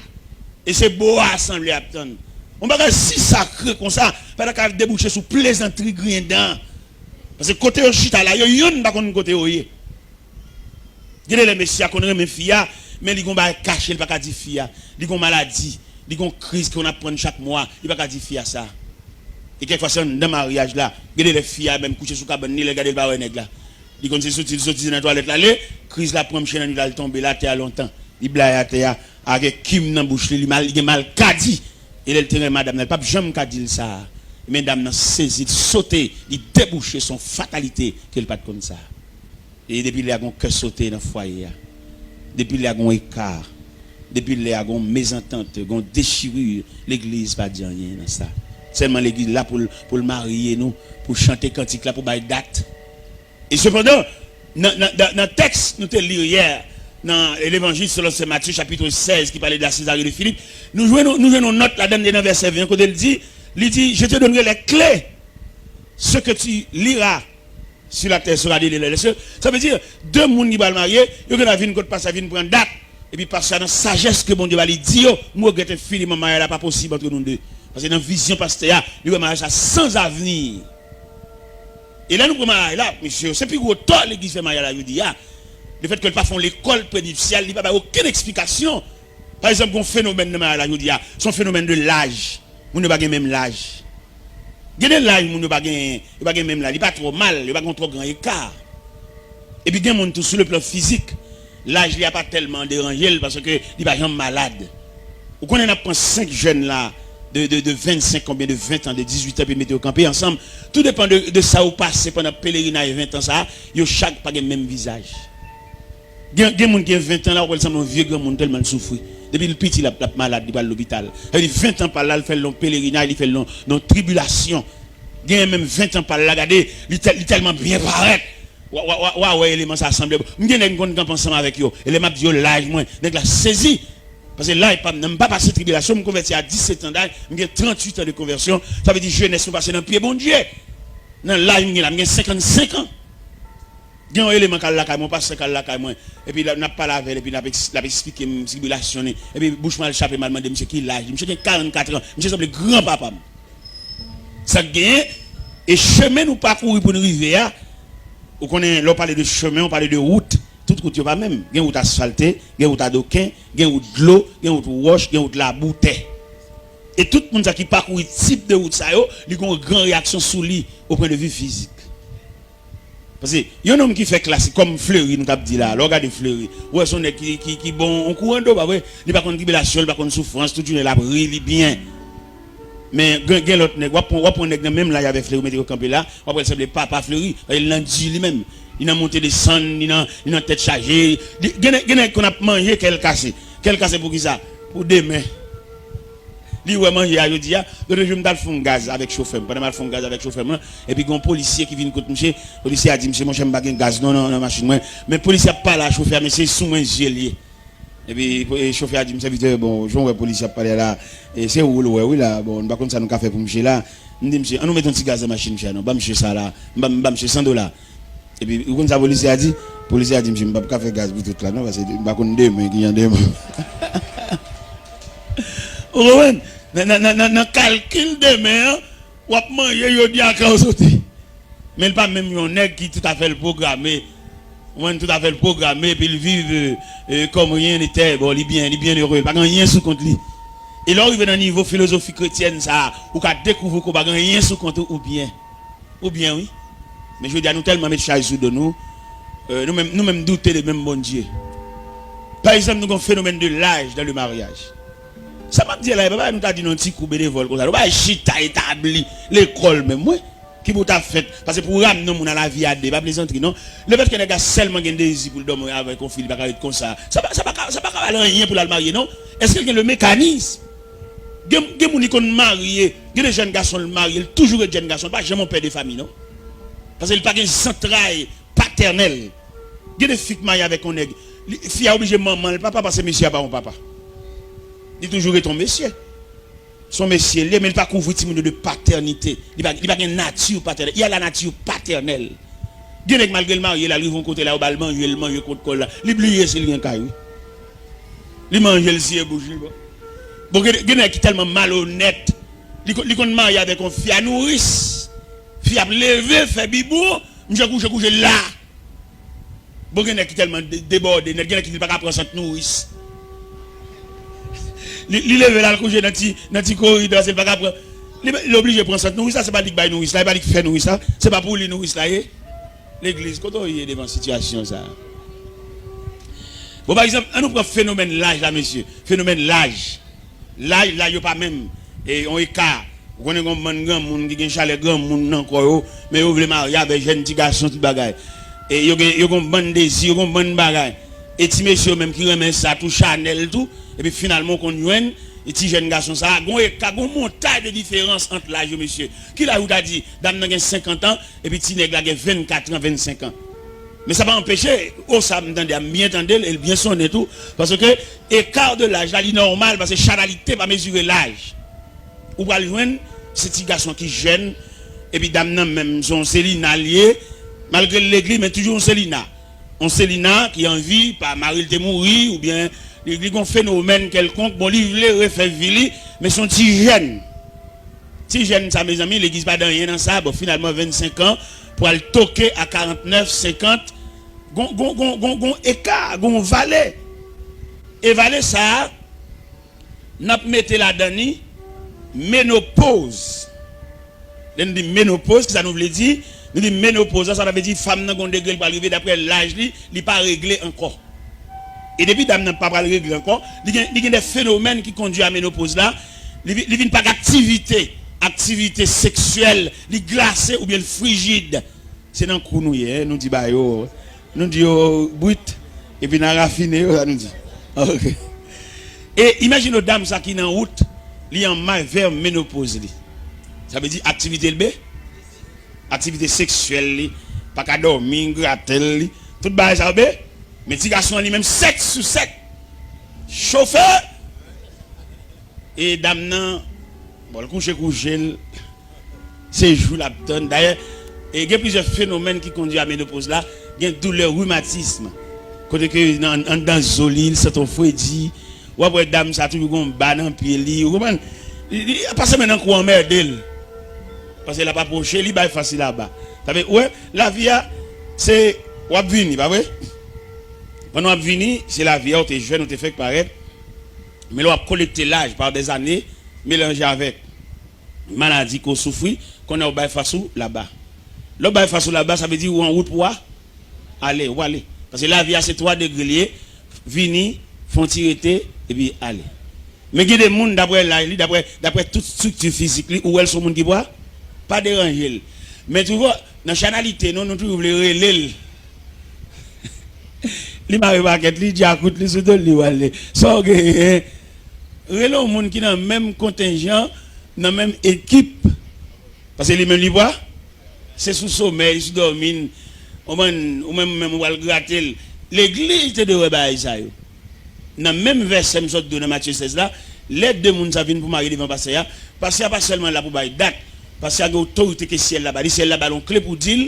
E se bo a asanble ap tann. Yon bagay si sakre konsa, pa ta ka debouche sou plezantri griyen dan. Paske kote yo chita la, yo yonn pa konn kote yo ye. Gen de lè mesye a konn renmen fi a, men li gon bagay kache, li pa ka di fi a. Li gon maladi, li gon kriz ki konn ap pran l chak mwa, li pa ka di fi a sa. E kèk fwa se anndan maryaj la, gen de lè fi a menm kouche sou kabann li, lè l gade l pa wè nèg la. Li konn se soti, li soti nan twalèt l ale, kriz la pran mche nan nuit la, l tonbe la atè a lontan. Li blayi atè a, avèk kim nan bouch li, li mal, li gen malkadi. E lè l te renmen madanm nan, li p ap janm ka di l sa. Men dam nan sezi, li sote, li debouche, se yon fatalite ke l pa t konn sa. E depi lè a gon kè sote nan fwaye a. Depi lè a gon eka. Depi lè a gon mezantant, gon dechiri, legliz pa di anyen nan sa. Sèlman legliz la pou l, pou l marye nou, pou chante kantik la, pou bay dat. E sepandan, nan, nan, nan, nan tèks nou te li yè, nan Levanjil selon Sen Matye, chapit sèz, ki pale de la Sezare de Filip, nou jwenn, nou jwenn yon nòt ladan, nan vèsè ven, kote l di, li di, Je te donnerai les clés. Ce que tu liras sur la terre sera lié dans les cieux. Sa vle di, de moun ki pral marye, yo genlè vin kot pastè a vin pran dat. Epi pastè a nan sajès ke Bondye ba li di yo, m regrèt enfiniman, maryaj la pa posib antre nou de. Paske nan vizyon pastè a, li wè maryaj la san avni. E lè nou pran maryaj la, mesye, se pi gwo tò legliz fè maryaj la jodi a. Lefètke l pa fè yon lekòl prenipsyal, li pa bay okenn eksplikasyon. Pa egzanp, gon fenomèn nan maryaj la jodi a, se yon fenomèn de laj. Moun yo pa gen menm laj. Gen de laj moun yo pa gen, yo pa gen menm laj. Li pa twò mal, yo pa gen twò gran eka. Epi gen moun tou sou le plan fizik, laj li a pa tèlman deranje l paske li pa janm malad. Ou konnen n ap pran senk jèn la de, de, de vennsenk, konbyen de ven an, de dizuit an, epi mete yo kanpe ansanm. Tou depan de, de sa yo pase pandan pelerinaj ven an sa a, yo chak pa gen menm vizaj. Gen, gen moun gen ven an la, ou wè l sanble yon vye granmoun tèlman l soufri. Depi l piti, l ap, l ap malad, li pral lopital. Sa vle di ven an pa l la, l fè l nan yon pelerinaj, li fè l nan, nan yon tribilasyon. Gen menm ven an pa l la, gade, li tèl, li tèlman byen parèt. Wa, wa, wa, wa wè eleman sa sanble. M gen nèg m konn kanpe ansanm avèk yo. E lè m ap di yo laj mwen, nèg la sezi. Paske laj pa m nan, m pa pase tribilasyon, m konvèti a disèt an daj, m gen tranntuit an de konvèsyon. Sa vle di jenès mwen pase nan pye Bondye. Nan laj m gen la, m gen senkannsenk an. Gen yon eleman k al lakay mwen, yon pastè k al lakay mwen, epi l ap, n ap pale avè l, epi l ap eks-, l ap eksplike m tribilasyon li, epi bouch mwen al chape m al mande misye ki laj li. Misye gen karannkat an, misye sanble granpapa m. Sa k genyen, e chemen nou pakouri pou n rive a, ou konnen, lè w pale de chemen, w pale de wout, tout wout yo pa menm. Gen wout asfalte, gen wout adoken, gen wout dlo, gen wout wòch, gen wout labou, tè. E tout moun sa ki pakouri tip de wout sa yo, li gen yon gran reyaksyon sou li, o pwen de vi fizik. Paske yon nonm ki fè klasik, kòm Fleury nou t ap di la, lè w gade Fleury, ou wè se yon nèg ki, ki, ki bon yon kou an do, pa vre? Li pa konn tribilasyon, li pa konn soufrans, tout jounen l ap ri, li byen. Men gen, gen lòt nèg, w ap pran, w ap pran nèg nan menm laj avèk Fleury, mete yo kanpe la, w ap wè l sanble papa Fleury, paske li nan di li menm. Li nan monte desann, li nan, li nan tèt chaje. Li, gen nèg, gen nèg konn ap manje kè l kase. Kè l kase poukisa? Pou demen. Li wè manje a jodi a. Lòt jou m t al fon gaz avèk chofè m. Pandan m al fon gaz avèk chofè m lan, epi gen yon polisye ki vin kot misye. Polisye a di misye, monchè, m pa gen gaz non, nan, nan machin mwen. Men polisye ap pale a chofè a, men se sou mwen zye l ye. Epi, e, chofè a di m, sèvitè, bon, jan w wè polisye ap pale a la, e, se ou l wè wi la. Bon, nou pa konn sa nou ka fè pou misye la. M di misye, ann nou met yon ti gaz nan machin misye a non, ban misye sa la. M ba, m ba misye san dola. Epi, ou konn sa polisye a di? Polisye a di, misye, m p ap ka fè gaz pou tout la non, paske m pa konn demen, ki jan demen. Ou konprann? Nan, nan, nan, nan, nan kalkil demen an, w ap manje jodi a kan w soti. Men l pa menm yon nèg ki toutafè l pwograme. Ou konprann, toutafè l pwograme, epi l viv, e, e, kòm ryen netè. Bon, li byen, li byen ere, li pa gen anyen sou kont li. E lè w rive nan nivo filozofi kretyèn sa a, ou ka dekouvri ke w pa gen anyen sou kont ou, ou byen. Ou byen, wi. Men jodi a, nou tèlman met chay sou do nou, e, nou menm, nou menm doute de menm Bondye. Pa egzanp, nou gen yon fenomèn de laj dan le maryaj. Sa m ap di a la, e pa bagay nou ta di nan yon ti kou benevòl konsa. Nou pa chita etabli lekòl menm, wi. Ki pou ta fèt? Paske pou w ramne yon moun a lavi a de, pa plezantri non. Lefètke nèg la sèlman gen dezi pou l dòmi avèk yon fi, li pa ka ret konsa. Sa pa, sa pa ka, sa pa ka ba l anyen pou l al marye non. Èske l gen le mécanisme? Gen, gen moun li konn marye, gen de jèn gason l marye, l toujou ret jèn gason, l pa janm yon pè de fanmi non. Paske l pa gen zantray patènèl. Gen de fi k marye avèk yon nèg, li, fi a oblije manman l papa paske mesye a pa yon papa. Li toujou ret yon mesye. Se yon mesye l ye, men li pa kouvri timoun yo de patènite. Li pa, li pa gen nati patènèl. Il a la nature paternelle. Gen nèg malgre l marye, l al rive yon kote la, yo ba l manje, l manje kont kò l la. Li bliye si l gen kay, wi. Li manje, l siye bouch li, bon. Bon, gen, gen nèg ki tèlman malonèt, li, ko- li konn marye avèk yon fi a nouris. Fi ap leve, fè bibwon, misye kouche, kouche la. Bon, gen nèg ki tèlman de- debòde, nèg gen nèg ki di l pa ka pran sant nouris. Li, li leve l al kouche nan ti, nan ti koridò, se l pa ka pran. Li, li oblije pran sant nouris la, se pa li k bay nouris la, e pa li k fè nouris la, se pa pou li nouris la ye. Legliz, kote w ye devan sitiyasyon sa a? Bon, pa egzanp, ann nou pran fenomèn laj la, mesye. Fenomèn laj. Laj, laj yo pa menm. E, yon eka. Ou konnen gon bann granmoun ki gen chalè granmoun nan kò yo, men yo vle marye avèk jèn ti gason, tout bagay. E yo gen, yo gon bann dezi, yo gon bann bagay. E ti mesye yo menm ki renmen sa tou, chanèl tou, epi finalman w konn jwenn e ti jèn gason sa a, gon eka, gon montay de diferans ant laj yo, mesye. Ki laj ou ta di, dam nan gen senkant an, epi ti nèg la gen vennkat an, vennsenk an? Men sa pa anpeche, o sa m tande a, m byen tande l, e l byen sonnen tou, paske eka de laj la, li nòmal, paske chanalite pa mezire laj. Ou pral jwenn, se ti gason ki jèn, epi dam nan menm, se yon Selina l ye, malgre l legliz, men toujou yon Selina. Yon Selina ki anvi, pa mari l te mouri, oubyen li, li gon fenomèn kèlkonk, bon, li vle refè vi li, men se yon ti jèn. Ti jèn sa, mezanmi, legliz pa dan anyen nan sa, bon, finalman, vennsenk an, pral toke a karantnèf, senkant, gon, gon, gon, gon, gon eka, gon vale. E vale sa a, n ap mete ladan li menopoz. Lè n di menopoz, kisa nou vle di? Nou di menopoz la, sa vle di fanm nan gon degre li pral rive, daprè laj li, li pa regle ankò. E depi dam nan pa pral regle ankò, li gen, li gen de fenomèn ki kondui a menopoz la, li, vi- li vin pa gen aktivite, aktivite seksyèl, li glase oubyen l frijid. Se nan kou nou ye, en, nou di ba yo, nou di yo brit, epi n a rafine yo, sa nou di. Ok. E imajine w dam sa ki nan wout, li an may vè menopoz li. Sa vle di aktivite l be, aktivite seksyèl li, pa ka dòmi, gratèl li, tout bagay sa yo be, men ti gason an li menm sèt sou sèt. Chofe! E dam nan, bon, l kouche kouche l, se jou l ap tann. Dayè, e gen plizyè fenomèn ki kondui a menopoz la. Gen doulè, rimatism. Kote ke nan anndan zo li, li santi yon fredi. W ap wè dam sa toujou gen yon ba nan pye li. Ou konprann? Li, li, pase men nan kou anmède l. Paske l ap apwoche, li bay fas li laba. Sa vle, ou wè, lavi a, se w ap vini, pa vre? Pandan w ap vini, se lavi a, ou te jèn, ou te fèk parèt. Men lè w ap kolekte laj pa dèzane, melanje avèk maladi ke w soufri, kounye a w bay fas ou laba. Lè w bay fas ou laba, sa vle di ou an wout pou w ale, ou ale. Paske lavi a se twa degre li ye, vini, fè yon ti rete, epi ale. Men gen de moun, daprè laj li, daprè, daprè tout estrikti fizik li, ou wè l se yon moun ki pwa, pa deranje l. Men toujou, nan chanalite nou, nou toujou vle rele l. Li mare pakèt li, djakout li sou do l, li prale. Sa w genyen? Rele yon moun ki nan menm kontenjan, nan menm ekip. Paske li menm li pwa, se sou somèy, sou dòmi, ou menm, ou menm, menm ou pral grate l. Legliz te dwe wè bagay sa yo. Nan menm vèsè m sot di w nan Matye sèz la, lè de moun sa vin pou marye devan pastè a, pastè a pa sèlman la pou bay dat, pastè a gen otorite ke syèl la ba li, syèl la ba l yon kle pou di l,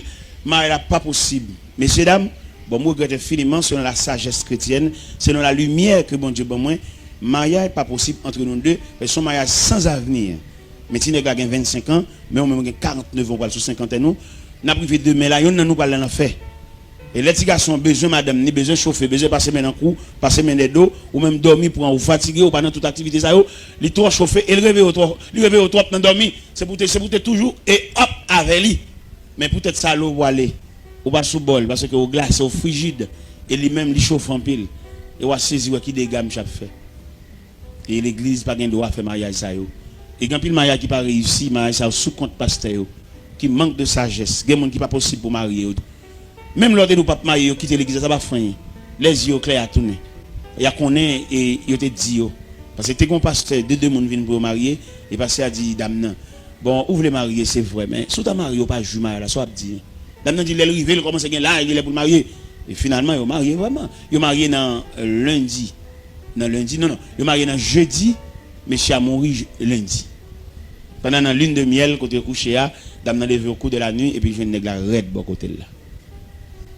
maryaj la pa posib. Mesye dam, bon, m regrèt enfiniman, selon la sajès kretyèn, selon la limyè ke Bondye ban mwen, maryaj pa posib antre nou de, se yon maryaj san avni. Men ti nèg la gen vennsenk an, men ou menm ou gen karantnèf an, ou pral sou senkantèn ou, n ap rive demen la, yonn nan nou pral nan lanfè. E lè ti gason an bezwen madanm ni, bezwen chofe, bezwen pase men nan kou, pase men dèyè do, ou menm dòmi pran ou, fatige, ou pa nan tout aktivite sa yo, li twò chofe, e l reveye w twò, li reveye w twòp nan dòmi. Se pou te, se pou te toujou e up avè li. Men poutèt sa lè w pwale, ou pa sou bòl, paske ou glase, ou frijid, e li menm li chofe anpil. E w a sezi wè ki dega misye ap fè. E legliz pa gen dwa fè maryaj sa yo. E gen anpil maryaj ki pa reyisi, maryaj sa yo sou kont pastè yo. Ki mank de sajès. Gen moun ki pa posib pou marye yo. Menm lè w te di w p ap marye, yo kite legliz la, sa pa fè anyen. Lè zye yo klè, y a tounen. Y a konnen e yo te di yo. Paske te gen yon pastè, de, de moun vin pou yo marye, e pastè a di dam nan, "Bon, ou vle marye, se vre, men si w ta marye, w pa jwi maryaj la, sa w ap di?" Dam nan di lè l rive, l kòmanse gen laj, li lè pou l marye. E finalman, yo marye vrèman. Yo marye nan lendi. Nan lendi, non, non. Yo marye nan jedi, mesye a mouri j-, lendi. Pandan nan lune de miel, kote yo kouche a, dam nan leve au cours de la nuit, epi l jwenn nèg la rèd bò kote l la.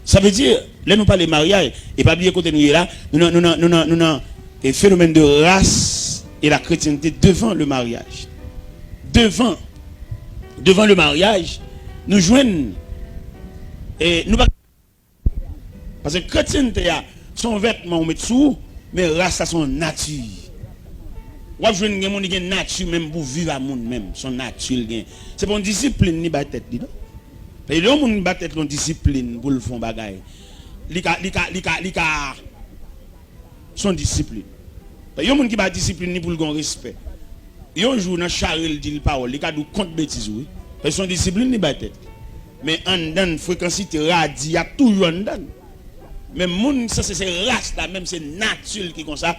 Sa vle di, lè nou pale maryaj, e pa bliye kote nou ye la, nou nan, nou nan, nou nan, nou nan, e, phénomène de race et la chrétienté devant le mariage. Devant, devant le mariage, nou jwenn, e, nou pa, paske kretyente a, se yon vètman ou met sou ou, men ras la se yon nati. W ap jwenn gen moun ki gen nati menm pou viv a moun menm, se yon nati l gen. Se pa yon disiplin li bay tèt li, non. Paske lè yon moun ba tèt li yon disiplin pou l fè yon bagay, li ka, li ka, li ka, li ka, se yon disiplin. Yon moun ki ba disiplin li pou l gen yon respè. Yon jou nan chari l di l pawòl, li ka di w kont betiz, wi. Paske se yon disiplin li bay tèt li. Men anndan l, frekansite, radi a toujou anndan l. Men moun ki sanse se ras la, menm se nati l ki konsa.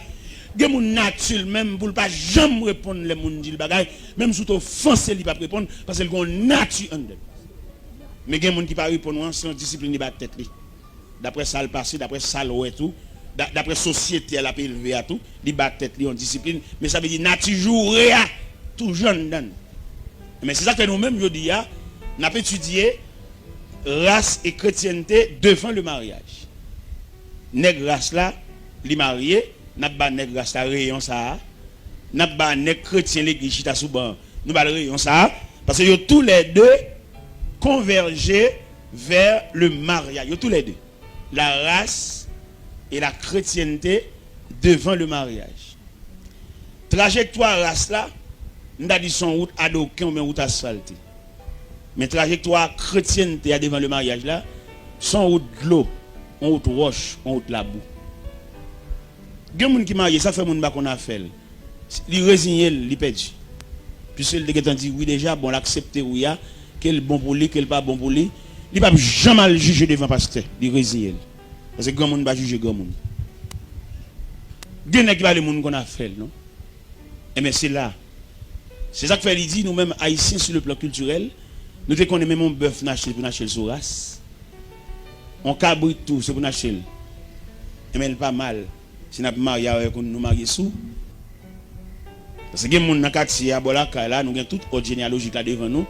Gen moun nati l menm pou l pa janm reponn lè moun di l bagay, menm si w te ofanse li, li p ap reponn, paske l gen yon nati anndan l. Men gen moun ki pa reponn ou an, se yon disiplin li ba tèt li. Daprè sa l pase, daprè sa l wè tou, da-, daprè sosyete a l ap elve a tou, li ba tèt li yon disiplin, men sa vle di nati joure a toujou anndan l. Men se sa k fè nou menm jodi a, n ap etidye ras e kretyente devan le maryaj. Nèg ras la, li marye, n ap ba nèg ras la reyon sa a, n ap ba nèg kretyen legliz chita sou ban an, nou ba l reyon sa a, paske yo toulède konvèje vè le maryaj. Yo toulède. La race et la chrétienté devant le mariage. Trajektwa ras la, m ta di se yon wout adoken oubyen wout asfalte. Men trajektwa kretyente a devan le maryaj la, se yon wout dlo, yon wout wòch, yon wout labou. Gen moun ki marye, sa fè moun pa konn afè l. Li reziye l, li pèdi. Piske l te gentan di wi deja, bon, l aksepte wi a, ke l bon pou li, ke l pa bon pou li. Li p ap janm al jije devan pastè, li reziye l. Paske granmoun pa jije granmoun. Gen nèg ki pa vle moun konn afè l, non. Enben, se la. Se sa k fè li di, nou menm Ayisyen, sur le plan culturel, nou te konnen menm yon bèf n achte l pou n achte l sou ras. Yon kabrit tou, se pou n achte l. Enben, l pa mal. Si n ap marye avèk youn, nou marye sou. Paske gen moun nan katye a, bò lakay la, nou gen tout òb jeneyalojik la devan nou.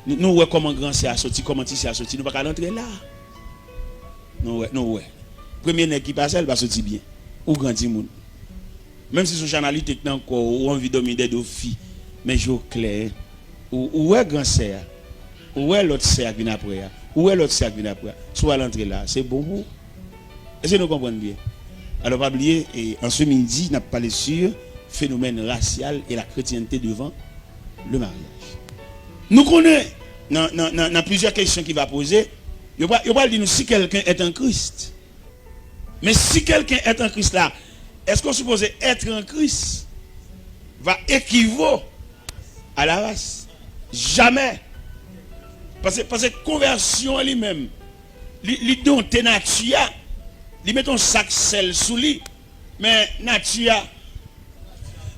Nou, nou wè kòman gran sè a soti, kòman ti sè a soti, nou pa ka rantre la. Nou wè, nou wè. Premye nèg ki pase a, li pa soti byen. Ou gran timoun. Menm si se yon chanalite k nan kò w, ou anvi dòmi dèdo fi, men je w klè, ou, ou wè gran sè a, ou wè lòt sè a k vin apre a, ou wè lòt sè a k vin apre a. Si w al antre la, se bon pou ou. Èske nou konprann byen? Alò, pa bliye, e, an se midi, n ap pale sur phénomène racial et la chrétienté devant le mariage. Nou konnen, nan, nan, nan, nan plizyè kesyon ki va poze, yo pral, yo pral di nou si quelqu'un est en Christ. Men si quelqu'un est en Christ la, est-ce qu'on supposé être en Christ va équivaut à la race? Jamè. Paske, paske konvèsyon an li menm, li, li donte nati a, li mete yon sak sèl sou li, men nati a.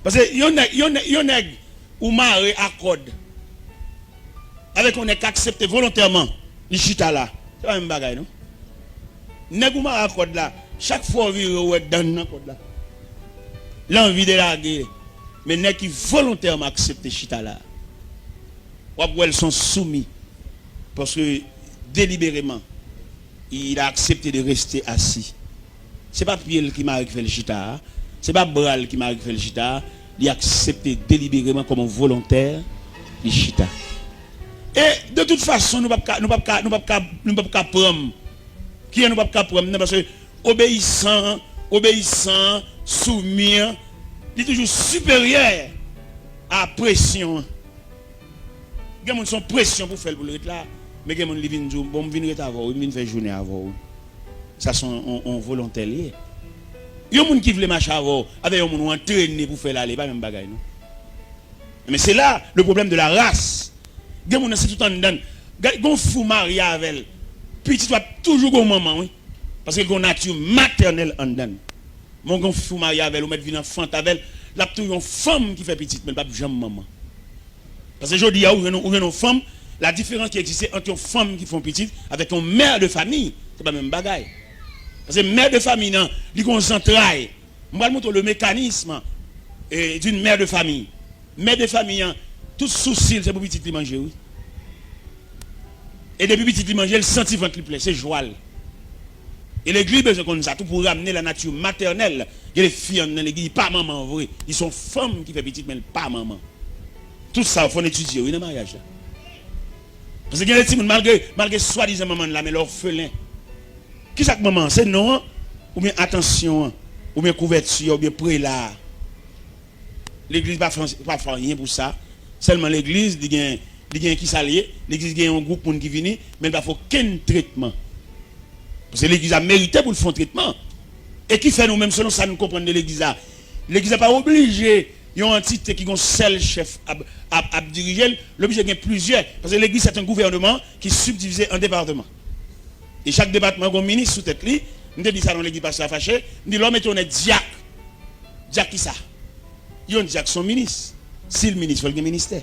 Paske yon nèg, yon nèg, yon nèg ou mare a kòd avèk yon nèg k aksepte volontèman li chita la, se pa menm bagay, non. Nèg ou mare a kòd la, chak fwa w vire, ou wè dann nan kòd la. L anvi delage. Men nèg ki volontèman aksepte chita la, w ap wè l se yon soumi. Paske delibereman, il a accepté de rester assis. Se pa pye l ki mare ki fè l chita a. Se pa bra l ki mare ki fè l chita a. Li aksepte delibereman kòm yon volontè, li chita. E de tout fason, nou p ap ka, nou p ap ka, nou p ap ka, nou p ap ka pran m. Kijan nou p ap ka pran m nan? Paske obeyisan, obeyisan, soumi an, li toujou siperyè a presyon an. Gen moun se yon presyon pou fè l pou l ret la, men gen moun li vin di w, "Bon, m vin ret avè w, wi, m vin fè jounen avè w, wi." Sa se yon, yon, yon volontè li ye. Yon moun ki vle mache avè w, avè yon moun ou antrene pou fè l ale, pa menm bagay, non. Men se la, le problème de la race. Gen moun nan se tout anndan l. Gade, gon fi w marye avè l, pitit w ap toujou gon manman, wi. Paske l gon nati matènèl anndan l. Men gon fi w marye avè l, ou mèt vin anfant avè l, l ap toujou yon fanm ki fè pitit, men l p ap janm manman. Paske jodi a, ou jwenn, ou jwenn yon fanm, la diferans ki egziste ant yon fanm ki fè yon pitit avèk yon mè de famiy, se pa menm bagay. Paske mè de famiy nan, li gon zantray. M pral montre w le mécanisme, eh, d'une mère de famille. Mè de famiy an, tout sousi l, se pou pitit li manje, wi. E depi pitit li manje, l santi vant li plen, se jwa l. E legliz bezwen konn sa tou pou ramne la nature maternelle. Gen de fi anndan legliz, li pa manman vre. Li se yon fanm ki fè pitit, men l pa manman. Tout sa, fò n etidye, wi, nan maryaj la. Paske gen de timoun, malgre, malgre swadizan manman l la, men l òfelen. Kisa k manman an? Se non an, oubyen atansyon an, oubyen kouvèti a, oubyen prela a? Legliz pa fè, pa fè anyen pou sa. Sèlman legliz, li gen, li gen kisa l ye? Legliz gen yon gwoup moun ki vini, men l pa fè okenn tretman. Paske legliz la merite pou l fè yon tretman. E ki fè nou menm, selon sa nou konprann de legliz la, legliz la pa oblije yon antite ki gon sèl chèf ap, ap, ap dirije l, l oblije gen plizyè. Paske legliz se yon gouvènman ki sibdivize an depatman. E chak depatman gon minis sou tèt li. M te di sa nan legliz pastè a fache. M di lè w mete yon nèg dyak, dyak ki sa? Yon dyak se yon minis. Si l minis, fò l gen ministè.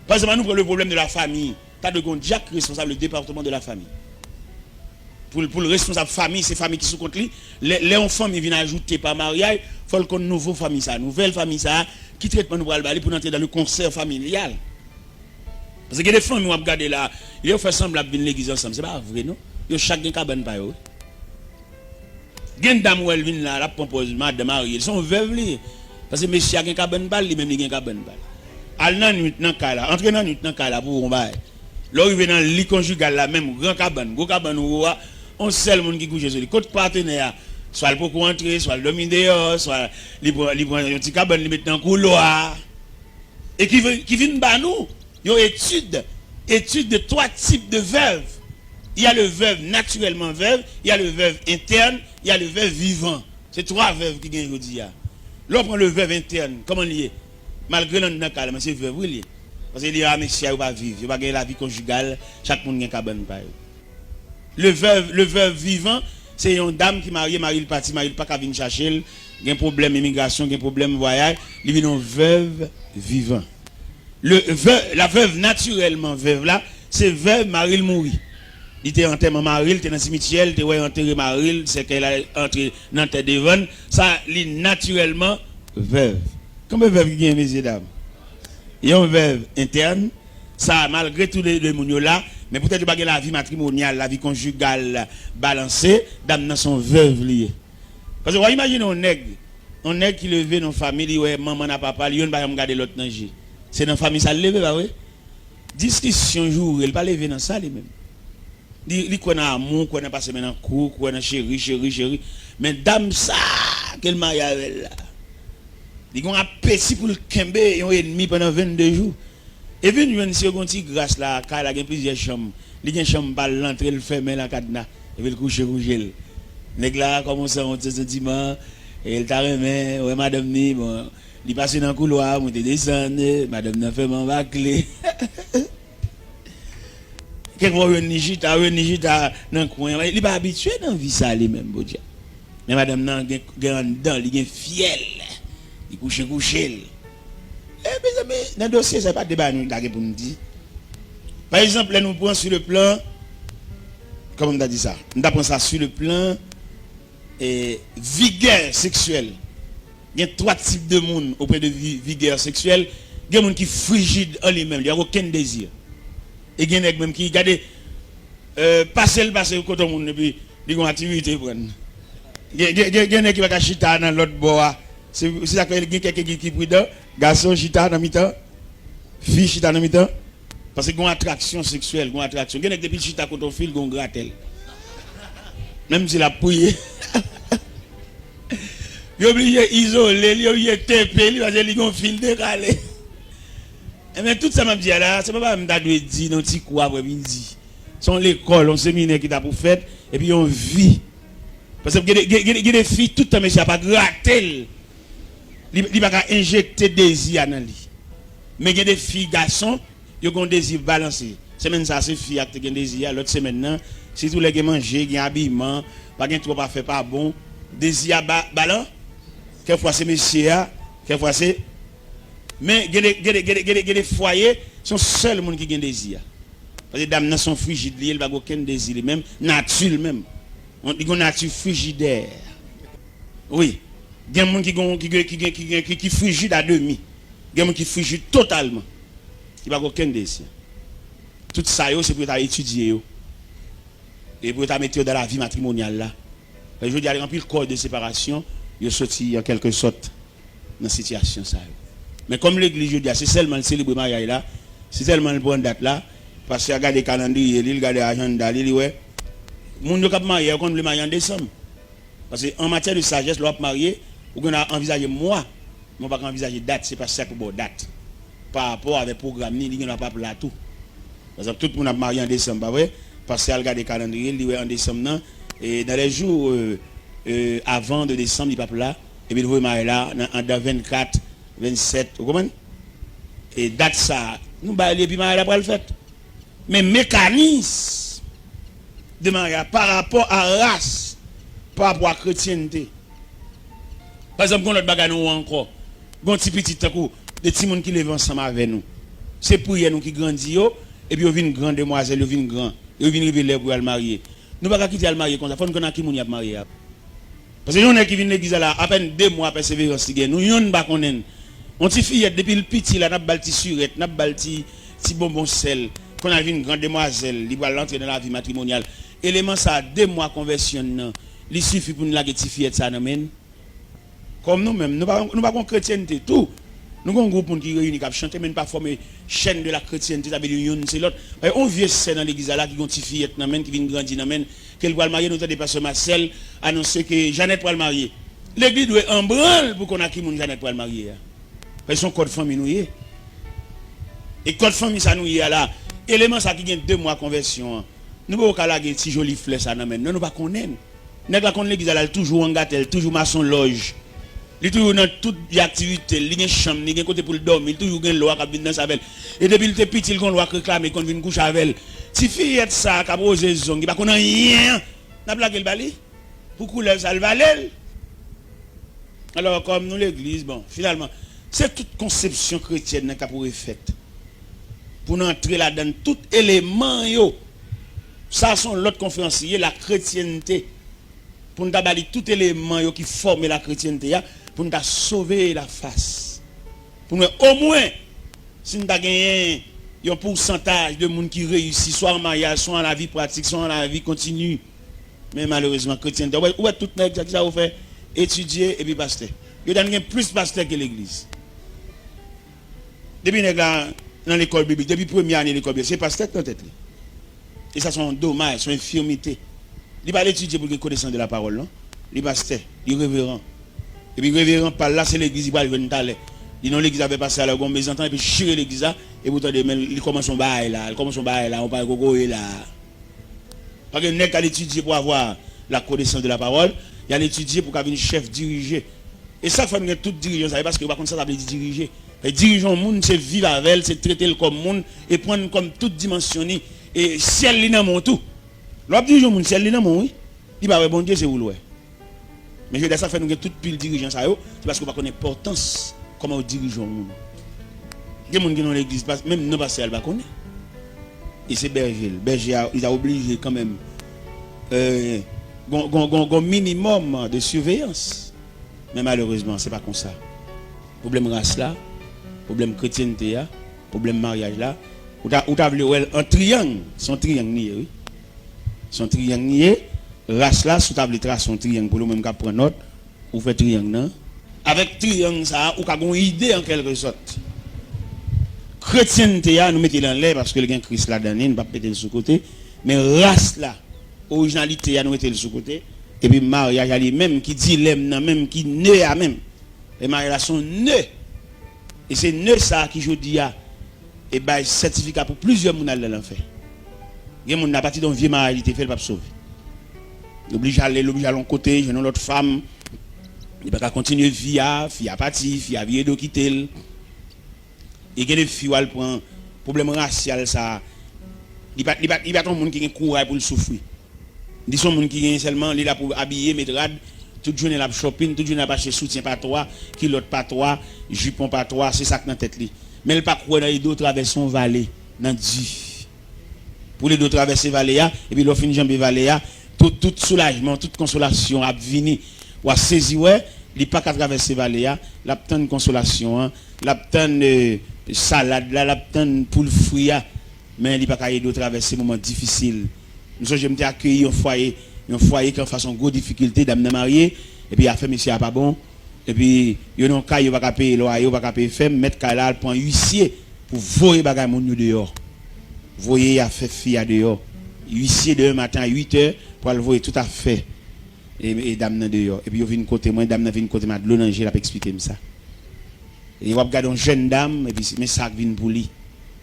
Pa egzanp, ann nou pran le problème de la famille. Ta dwe gen yon dyak responsab le département de la famille. Pou l, pou l responsab fanmi, se fanmi ki sou kont li. Lè, lè yon fanmi vin ajoute pa maryaj, fò l konn nouvo fanmi sa, nouvèl fanmi sa, ki tretman nou pral ba li pou n antre dans le concert familial. Paske gen de fanmi w ap gade la, yo fè sanblan ap vin legliz ansanm. Se pa vre, non. Yo chak gen kabann pa yo, wi. Gen dam ou wè l vin la, l ap pran pòz madan marye l. Se yon vèv li ye. Paske mesye a gen kabann pa l, li menm li gen kabann pa l. Al nan nwit nan kay la, antre nan nwit nan kay la pou w wè yon bagay. Lè w rive nan li konjigal la, menm gran kabann, gwo kabann ou a, yon sèl moun ki kouche sou li. Kot patnè a? Swa l poko antre, swa l dòmi deyò, swa li pran, li pran yon ti kabann, li met nan koulwa. E ki vin, ki vin ba nou yon etid, étude de trois types de veuves. Il y a le veuve naturellement veuve, il y a le veuve interne, il y a le veuve vivant. Se twa vèv ki gen jodi a. Lè w pran le veuve interne, kòman li ye? Malgre l anndan kay la, men se vèv wi li ye. Paske li a mesye a, yo pa viv, yo pa gen lavi konjigal, chak moun gen kabann pa yo. Le veuve, le veuve vivant, se yon dam ki marye, mari l pati, mari l pa ka vin chache l, gen pwoblèm imigrasyon, gen pwoblèm vwayaj, li vin yon veuve vivant. Le veuve, la veuve naturellement veuve la, se veuve mari l mouri. Li te antèman mari l, te nan simityè, l te wè yo antere mari l, sèkèy la antre nan tè devan l. Sa, li natirèlman veuve. Konbyen vèv ki gen, mesye dam? Yon veuve interne, sa, malgre tou le de moun yo la, men poutèt yo pa gen lavi matrimonyal, lavi konjigal balanse, dam nan se yon veuve li ye. Paske w a imajine yon nèg, yon nèg ki leve nan yon fanmi, li wè manman n a papa l, youn pa janm gade lòt nan je. Se nan fanmi sa l leve, pa vre? Diskisyon, joure, li pa leve nan sa li menm. Li, li kwè nan amou, kwè nan pase men nan kou, kwè nan cheri, cheri, cheri. Men dam sa ke l marye avè l la, li gen yon apeti pou l kenbe yon enmi pandan vennde jou. Epi n jwenn si yo gen yon ti gras la, kay la gen plizyè chanm. Li gen chanm pa l, l antre, l fèmen l an kadna. Epi l kouche kouche l. Nèg la kòmanse an ti santiman, e l ta renmen wè madanm ni, bon, li pase nan koulwa, monte desann, madanm nan fèmen anba kle. Kèk fwa w jwenn li chita, w jwenn li chita nan kwen an. Li pa abitye nan vi sa li menm, podyab. Men madanm nan gen, gen anndan, li gen fyèl. Li kouche kouche l. E mezanmi, nan dosye sa, pa de bagay nou ta gen pou n di. Pa egzanp, lè nou pran sur le plan, kòman m ta di sa? M ta pran sa sur le plan, eh, vigueur sexuelle. Gen twa tip de moun au point de vue vigueur sexuelle. Gen moun ki frijid an li menm, li pa gen okenn dezi. E gen nèg menm ki gade, eh, pase l pase kote moun epi li gen yon aktivite pran. Gen, gen, gen, gen nèg ki pa ka chita nan lòt bò a. Se, se sa k fè gen kèk ki, ki pridan. Gason chita nan mitan, fi chita nan mitan. Paske gen yon atraksyon seksyèl, gen yon atraksyon. Gen nèg depi l chita kote yon fi, l gen yon gratèl. Menm si l ap priye. Yo oblije izole li, yo oblije tepe li, paske li gen yon fi l dekale. Enben, tout sa m ap di a la, se pa bagay m ta dwe di nan ti kou aprè midi. Se yon lekòl, yon seminè ki ta pou fèt, epi yon vi. Paske gen de, gen, gen, gen de fi, tout tan mesye a pa grate l, li, li pa ka enjekte dezi a nan li. Men gen de fi, gason, yo gen yon dezi balanse. Semèn sa a, se fi a ki te gen dezi a. Lòt semèn nan, sitou lè gen manje, gen abiman, pa gen twòp afè pa bon, dezi a ba, ba lan. Kèk fwa se mesye a, kèk fwa se. Men gen de, gen de, gen de, gen de, gen de fwaye, se yon sèl moun ki gen dezi a. Paske dam nan se yon frijid li ye, li pa gen okenn dezi li menm, nati l menm. Li gen yon nati frijidè. Wi. Gen moun ki gen, ki gen, ki gen, ki gen, ki, ki frijid a demi. Gen moun ki frijid totalman. Li pa gen okenn dezi. Tout sa yo, se pou yo ta etidye yo. E pou yo ta mete yo dan lavi matrimonyal la. Paske jodi a, gen anpil kò de separasyon, yo soti an kèlke sòt nan sitiyasyon sa yo. Men kòm legliz jodi a, se sèlman l selebre maryaj la, se sèlman l pran dat la, pastè a gade kalandriye li, l gade ajanda li, li wè. Moun yo k ap marye a, yo konn vle marye an desanm. Paske an matyè de sajès, lè w ap marye, ou gen dwa anvizaje mwa, men w pa ka anvizaje dat, se pastè a k pou ba w dat. Pa rapò avèk pwogram li, li gen dwa p ap la tou. Pa egzanp, tout moun ap marye an desanm, pa vre? Pastè a al gade kalandriye, li wè an desanm nan, e dans les jours, euh, euh, avant de décembre, li p ap la, epi l voye maryaj la nan, anndan vennkat, vennsèt, ou konprann? E dat sa, nou ba li, epi maryaj la pral fèt. Men mekanis de maryaj pa rapò a ras, pa rapò a kretyente. Pa egzanp, gen yon lòt bagay nou wè ankò. Gen yon ti pitit tankou de timoun ki leve ansanm avè nou. Se priyè nou ki grandi yo, epi yo vin gran demwazèl, yo vin gran. Yo vin rive lè pou y al marye. Nou pa ka kite y al marye konsa. Fò n konn ak ki moun y ap marye a. Paske yon nèg ki vin legliz la la, apèn de mwa pèseverans li gen. Nou yonn pa konnen l. Yon ti fiyèt, depi l piti la, n ap ba l ti sirèt, n ap ba l ti, ti bonbon sèl. Kounye a l vin gran demwazèl, li pral antre nan lavi matrimonyal. Eleman sa a, de mwa konvèsyon l nan, li sifi pou n lage ti fiyèt sa a nan men n? Kòm nou menm, nou pa, nou pa gen kretyente tou. Nou gen yon gwoup moun ki reyini, k ap chante, men n pa fòme chaîne de la chrétienté, sa vle di youn se lòt. Yon vye sè nan legliz la la ki gen yon ti fiyèt nan men l, ki vin grandi nan men l, ke l pral marye, nou tande pastè Marcel anonse ke Jeannette pral marye. Legliz dwe an branl pou konn ak ki moun Jeannette pral marye a. Paske se yon kòd fanmi nou ye. E kòd fanmi sa nou ye a la, eleman sa ki gen de mwa konvèsyon an, nou poko ka lage ti joli flè sa nan men l. Non, nou pa konnen l. Nèg la konn legliz la, l toujou angatè, l toujou mason lòj. Li toujou nan tout vye aktivite l. Li gen chanm, li gen kote pou l dòmi, li toujou gen lwa k ap vin danse avè l. E depi l te piti, l gen yon lwa k reklame, l konn vin kouche avè l. Ti fiyèt sa k ap woze zong, li pa konn anyen, n ap lage l ba li? Pou koulèv sa, l vale l? Alò, kòm nou legliz, bon, finalman, se tout konsepsyon kretyèn nan k ap refèt. Pou n antre ladan l tout eleman yo. Sa se yon lòt konferans li ye, la kretyente. Pou n ta ba li tout eleman yo ki fòme la kretyente a, pou n ta sove la fas. Pou n wè omwen si n ta genyen yon pousantaj de moun ki reyisi, swa an maryaj, swa an lavi pratik, swa an lavi kontini. Men malerezman, kretyente, ou wè, ou wè tout nèg sa, kisa yo fè? Etidye epi pastè. Yo ta gen plis pastè ke legliz. Depi nèg la nan lekòl biblik, depi premye ane lekòl biblik, se pastè k nan tèt li. E sa se yon domaj, se yon enfimite. Li pa al etidye pou l gen konesans de la pawòl, non. Li pastè, li reveran. Epi reveran pa l la, se legliz li pral jwenn talè. Li nan legliz avè pastè a, lè gon mezantant, epi chire legliz la, epi ou tande, men li kòmanse yon bagay la, li kòmanse yon bagay la, yon bagay kokoye la. Pa gen nèg k al etidye pou avoir la connaissance de la parole, y al etidye pou ka vin chèf dirije. E sa k fè nou gen tout dirijan sa yo, paske yo pa konn sa sa vle di dirije. E dirijan yon moun, se viv avè l, se trete l kòm moun, e pran l kòm tout dimansyon li, e syèl li nan men w tou. Lè w ap dirije yon moun, syèl li nan men w, wi. Li pa wè Bondye, se ou l wè. Men jodi a, sa k fè nou gen tout pil dirijan sa yo, se paske yo pa konn enpòtans kòman yo dirije yon moun. Gen moun ki nan legliz, pas-, menm non pastè a, li pa konnen. E se bèje l. Bèje a, li ta oblije kanmenm, euh, gon, gon, gon, gon minimòm de siveyans. Men malerezman, se pa konsa. Pwoblèm ras la, pwoblèm kretyente a, pwoblèm maryaj la, ou ta, ou ta vle wè l an triyang. Se yon triyang li ye, wi. Se yon triyang li ye. Ras la, si w ta vle trase yon triyang pou li, ou menm k ap pran nòt, ou fè triyang nan. Avèk triyang sa a, ou ka gen yon ide an kèlke sòt. Kretyente a, nou mete l anlè paske l gen Kris ladan li, nou p ap mete l sou kote. Men ras la, orijinalite a, nou mete l sou kote. Epi maryaj la li menm, ki dilèm nan menm, ki ne a menm. E maryaj la se yon ne. E se ne sa a ki jodi a, e bay sètifika pou plizyè moun al nan lanfè. Gen moun apati de yon vye maryaj li te fè, li p ap sove. Li oblije ale, li oblije al yon kote, jwenn yon lòt fanm. Li pa ka kontinye vi a, fi a pati, fi a vire do kite l. E gen de fi w al pran pwoblèm rasyal sa a. Li pa, li pa, li pa t yon moun ki gen kouray pou l soufri. Li se yon moun ki gen sèlman, li la pou abiye, met rad, tout jounen l ap shopping, tout jounen l ap achte soutyen pa twa, kilòt pa twa, jipon pa twa, se sa k nan tèt li. Men l pa kwè nan ede w travèse yon vale, nan di. Pou l ede w travèse vale a, epi lè w fin janbe vale a, tout, tout soulajman, tout konsolasyon ap vini. W a sezi wè, li pa ka travèse vale a, l ap tann konsolasyon an, l ap tann, eh, salad la, l ap tann poul fri a. Men li pa ka ede w travèse moman difisil. M sonje m te akeyi yon fwaye, yon fwaye ki anfas yon gwo difikilte, dam nan marye, epi afè mesye a pa bon, epi yo nan yon kay, yo pa ka peye lwaye, yo pa ka peye fèm, mèt kay la al pran isye pou voye bagay moun yo deyò. Voye afè fi a deyò. Isye demen maten a uit è pou al voye tout afè e, e dam nan deyò. Epi yo vin kote mwen, dam nan vin kote m a dlo nan je l ap eksplike m sa. E w ap gade yon jèn dam, epi se, men sa k vin pou li.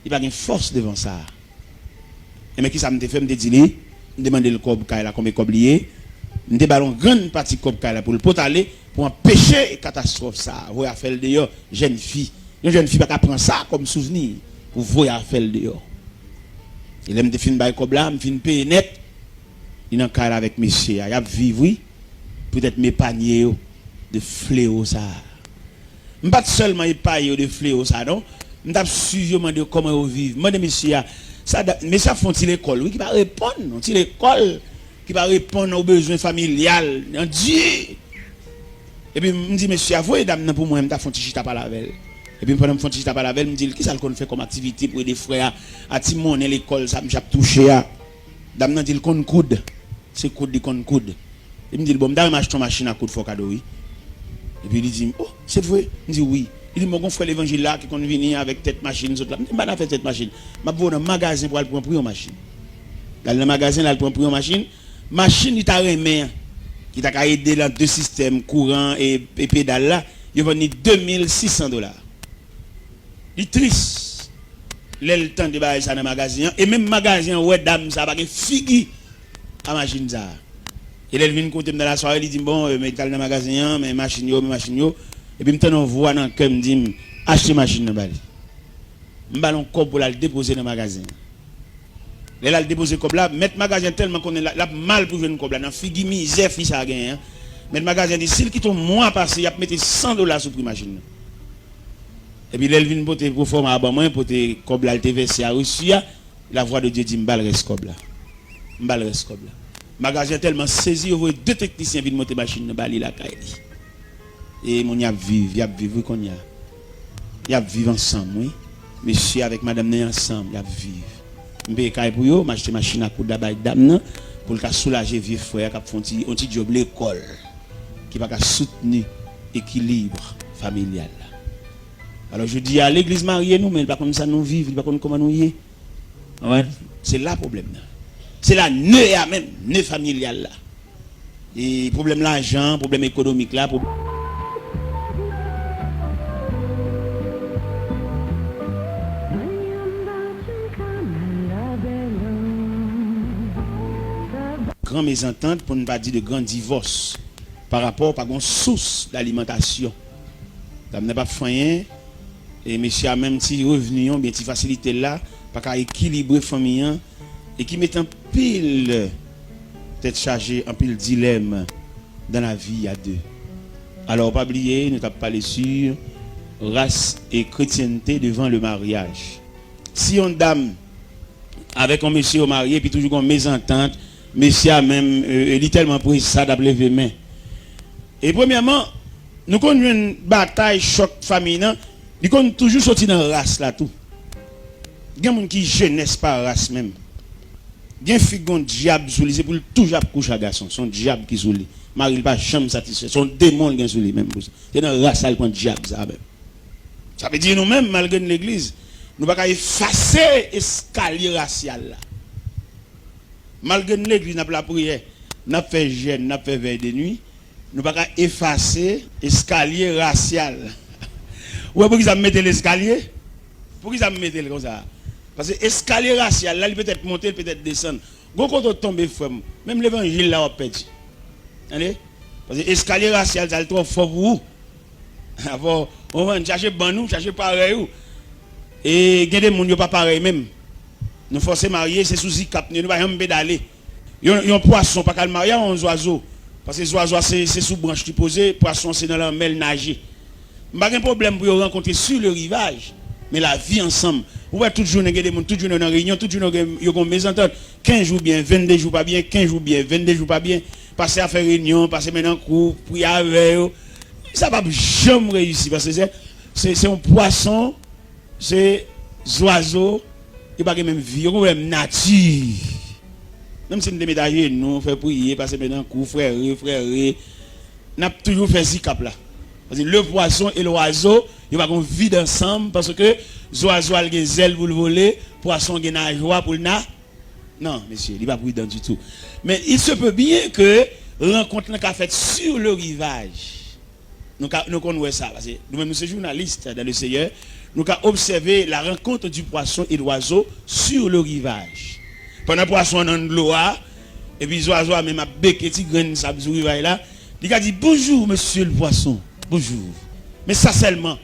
Li pa gen fòs devan sa. E men kisa m te fè, m te di li, m te mande l kòb kay la, konbyen kòb li ye. M te ba l yon grann pati kòb kay la pou l pot ale, pou anpeche katastwòf sa, voye afè l deyò, jèn fi. Yon jèn fi pa ka pran sa kòm souvni pou voye afè l deyò. E lè m te fin bay kòb la, m fin peye nèt, li nan kay la avèk mesye a, y ap viv wi. Poutèt m epanye yo de flewo sa. M pa t sèlman epaye yo de flewo sa non. M t ap swiv yo, mande yo kòman yo viv. M mande mesye a, sa da-, mesye ap fè yon ti lekòl wi, ki pa reponn, yon ti lekòl ki pa reponn o bezwen familyal, nan di. Epi m di mesye a, voye dam nan pou mwen, m ta fè yon ti chita pale avè l. Epi pandan m fè yon ti chita pale avè l, m di l, kisa l konn fè kòm aktivite pou ede frè a, a ti monnen lekòl sa misye ap touche a? Dam nan di l konn koud. Se koud li konn koud. Epi m di l, bon, m ta renmen achte yon machin a koud fè w kado wi. Epi li di m, oh, se vre? M di wi. Li di m, bon, gon frè levanjil la ki konn vini avèk tèt machin sot la. M di m pa nan afè tèt machin. M ap voye w nan magazen pou al pran pri yon machin. L al nan magazen, l al pran pri yon machin. Machin li ta renmen an, ki ta ka ede l an de sistèm, kouran e, e pedal la, yo vann li de mil sis san dola. Li tris lè l tande bagay sa nan magazen an, e menm magazen an wè dam sa pa gen figi a machin sa. E lè l vin kote m nan lasware, li di m, bon, e, men t al nan magazen an, men machin yo, men machin yo. Epi m tande yon vwa nan kè m di m, achte machin nan ba li. M ba l yon kòb pou l al depoze nan magazen an. Lè l al depoze kòb la, mèt magazen an tèlman konnen l, l ap mal pou jwenn kòb la, nan figi mizè fi sa a genyen an. Mèt magazen an di, si l kite yon mwa pase, y ap mete san dola sou pri machin nan. Epi lè l vin pote pwofòma a ban mwen, pote kòb la l te vèse a resi a, Lavwadedye di m ba l rès kòb la. M ba l rès kòb la. Magazen an tèlman sezi, yo voye de teknisyen vin monte machin nan ba li lakay li. E moun y ap viv, y ap viv wi kounye a. Y ap viv ansanm wi. Mesye avèk madanm nan ansanm, y ap viv. M peye kay pou yo, m achte machin a koud la bay dam nan, pou l ka soulaje vye frè a k ap fè yon ti, yon ti djòb lekòl, ki pa ka soutni ekilib familyal la. Alò, jodi a, legliz marye nou, men li pa konn sa nou viv, li pa konn kòman nou ye. Konprann? Se la pwoblèm nan. Se la nè a menm, nè familyal la. E pwoblèm lajan, pwoblèm ekonomik la, pwob- Gran mezantant, pou n pa di de gran divòs, pa rapò pa gon sous dalimantasyon. Dam nan p ap fè anyen, e mesye a menm ti revni an, oubyen ti fasilite l la, pa ka ekilibre fanmi an, e ki mete anpil tèt chaje, anpil dilèm dans la vie à deux. Alò, pa bliye, nou t ap pale sur race et chrétienté devant le mariage. Si yon dam avèk yon mesye yo marye, epi toujou gon mezantant, mesye a menm, e, e, li tèlman presa, l ap leve men. E premyèman, nou konn jwenn batay, chòk fanmi nan, li konn toujou soti nan ras la tou. Gen moun ki jenès pa ras menm. Gen fi k gon dyab sou li, se pou l toujou ap kouche ak gason. Se yon dyab ki sou li. Mari l pa janm satisfè. Se yon demon l gen sou li menm pou sa. Se nan ras la l pran dyab sa menm. Sa vle di nou menm, malgre n legliz, nou pa ka efase eskalye rasyal la. Malgre n legliz, n ap lapriyè, n ap fè jèn, n ap fè vèy de nwi, nou pa ka efase eskalye rasyal. Ou wè poukisa m mete l eskalye? Poukisa m mete l konsa? Paske eskalye rasyal la, li petèt monte, li petèt desann. Gon kote w tonbe, frè m, menm levanjil la w ap pèdi. Tande? Paske eskalye rasyal sa, l twò fò pou ou. Afò, ou konprann, chache bann ou, chache parèy ou. E gen de moun yo pa parèy menm. Nou fòse marye, se sou zikap nou ye, nou pa janm pedale. Yon, yon pwason pa ka al marye a yon zwazo. Paske zwazo a se, se sou branch li poze, pwason se nan lanmè l naje. M pa gen pwoblèm pou yo rankontre sur le rivage, men lavi ansanm. Ou wè tout jounen gen de moun, tout jounen yo nan reyinyon, tout jounen yo gen, yo gen yon mezantant. Kenz jou byen, vennde jou pa byen, kenz jou byen, vennde jou pa byen. Pastè a fè reyinyon, pastè mennen kou, priye avè yo. Sa p ap janm reyisi, paske se, se, se yon pwason, se zwazo, yo pa gen menm vi, yo gen pwoblèm nati. Menm si n te met ajenou, fè priye, pase men nan kou, frère, frère, n ap toujou fè zikap la. Paske le poisson et l'oiseau, yo pa gen vid ansanm, paske zwazo a l gen zèl pou l vole, pwason gen najwa pou l na. Non, mesye, li pa pridan ditou. Men il se peut bien que rankont lan ka fèt sur le rivage. Nou ka, nou konn wè sa, paske nou menm nou se jounalis dans le Seigneur, nou ka obsève la rencontre du poisson et l'oiseau sur le rivage. Pandan pwason an nan dlo a, epi zwazo a menm ap beke ti grenn sab sou rivaj la, li ka di, "Bonjour, monsieur le poisson, bonjour." Men sa sèlman.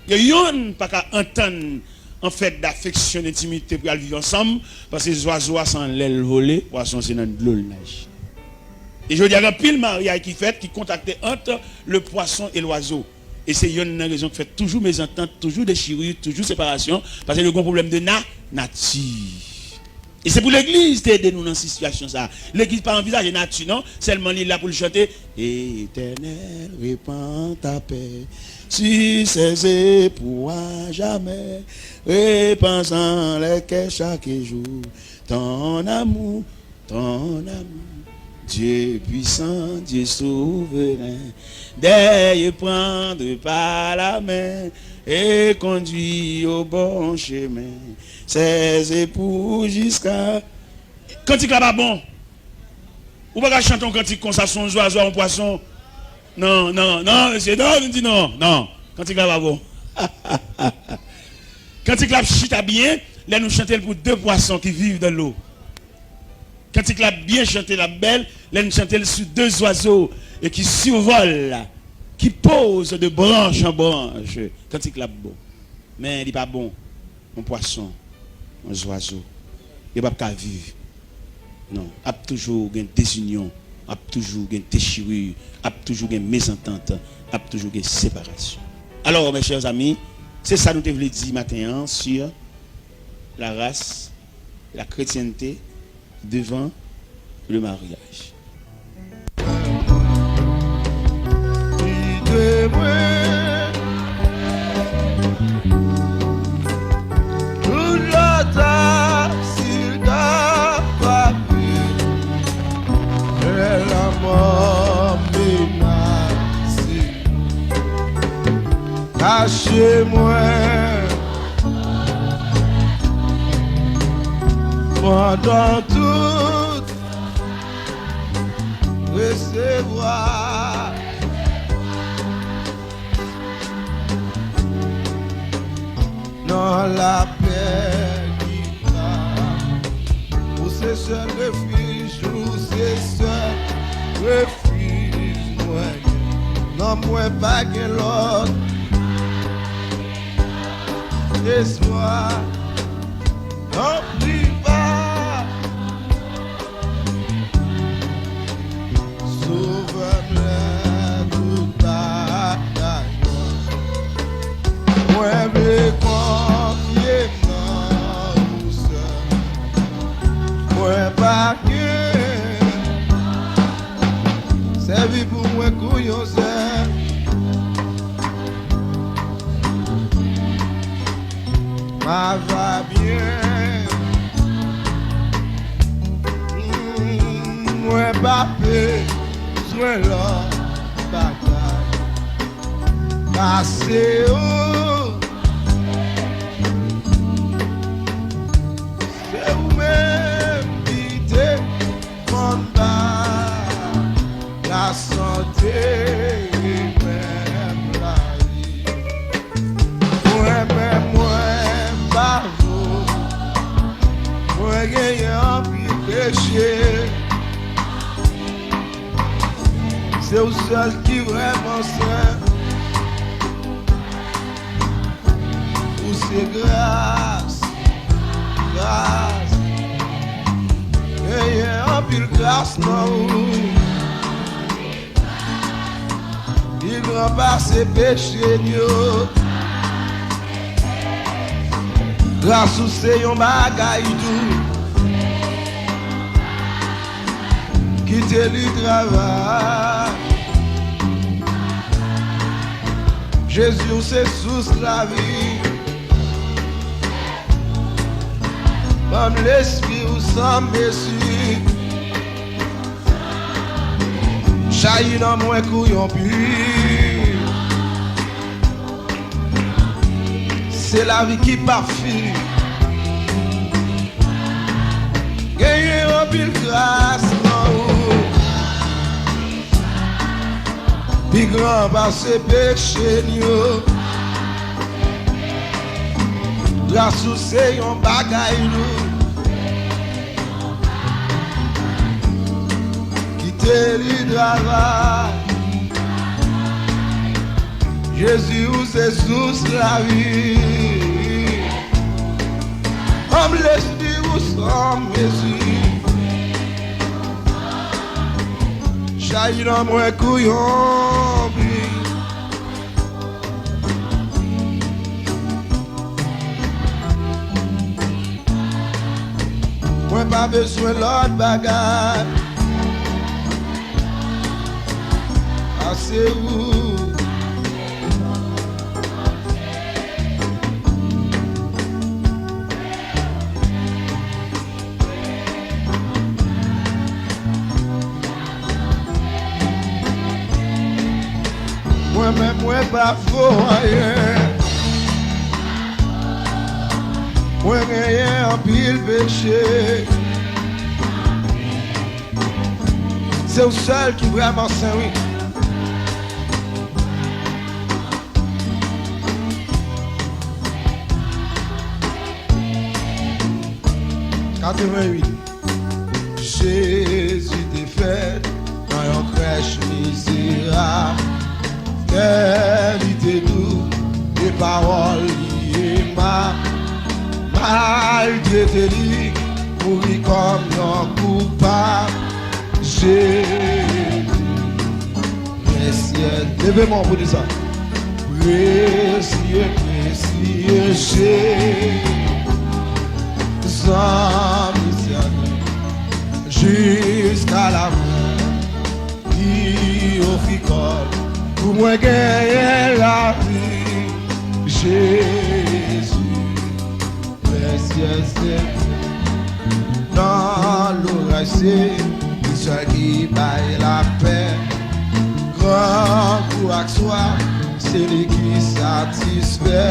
Yo yonn pa ka antann an fèt dafeksyon, dentimite pou y al viv ansanm, paske zwazo a se anlè l vole, pwason se nan dlo l naje. E jodi a, gen anpil maryaj ki fèt, ki kontakte ant le pwason e lwazo. E se yonn nan rezon ki fè toujou mezantant, toujou dechiri, toujou separasyon, paske yo gen pwoblèm de na, nati. E se pou legliz te ede nou nan sitiyasyon sa a. Legliz pa anvizaje nati non, sèlman li la pou l chante, Éternel, répands ta paix sur ces époux à jamais. Répands en les cœurs chaque jour ton amour, ton amour. Dieu puissant, Dieu souverain, daigne prendre par la main et conduire au bon chemin ces époux jusqu'à. Kantik la pa bon. Ou pa ka chante yon kantik konsa sou yon zwazo a yon pwason. Non, non, non, mesye, non, vin di non, non. Kantik la pa bon. Kantik la ap chita byen lè nou chante l pou de pwason ki viv dan lo. Kantik la ap byen chante, l ap bèl lè nou chante l sou de zwazo e ki sivòl, ki poze de branch an branch. Kantik la ap bon. Men li pa bon. Yon pwason, yon zwazo, yo p ap ka viv. Non, ap toujou gen dezinyon, ap toujou gen dechiri, ap toujou gen mezantant, ap toujou gen separasyon. Alors, mes chers amis, se sa nou te vle di maten an sur la race, la chrétienté devant le mariage. Kite mwen tout lòt, si l ta frape, lè lanmò menase. Kache mwen pandan tout resevwa nan lapè ki pa. Ou se sèl refij, ou se sèl refij mwen. Nan mwen pa gen lòt espwa. Anpli pa Sovè m lè tout bagay. Mwen vle konfye m nan ou sèl. Mwen pa gen sèvi pou mwen kou yon sèl. Ma va byen. Mm, mwen pa bezwen lòt bagay pase ou. Se ou menm ki te konn bay lasante e menm lavi. Mwen menm, mwen pa vo, mwen genyen anpil peche. Se ou sèl ki vrèman sen. Ou se gras, gras. anpil gras nan ou. Li gran pase peche n yo. Gras ou se yon bagay dou. Kite li travay. Jezi, ou se sous lavi. Ban m lespri ou san mezi. Chayi nan mwen kou yon pi. Se lavi ki pa fini. Genyen anpil gras nan ou. Pi gran pase peche n yo. Gras ou se yon bagay lou. Kite li travay. Jezi, ou se sous lavi. Ban m lespri ou san mezi. Chayi nan mwen kou yon bri. Mwen pa bezwen lòt bagay. Pase ou. Mwen menm, mwen pa vo anyen. Mwen genyen anpil peche. Se ou sèl ki vrèman sen, wi. Katrevenn uit. Jezi te fèt nan yon krèch mizerab. Kè li te dou, e pawòl li emab. Maltrete li, mouri kòm yon koupab. Jezi, presye, leve men w pou di sa. Presye, presye Jezi, zanmi sèten, jiska lafen, li ofri kò l pou mwen genyen lavi. Jezi, presye Seyè, nan loraj se li sèl ki bay lapè. Grangou ak swaf, se li ki satisfè.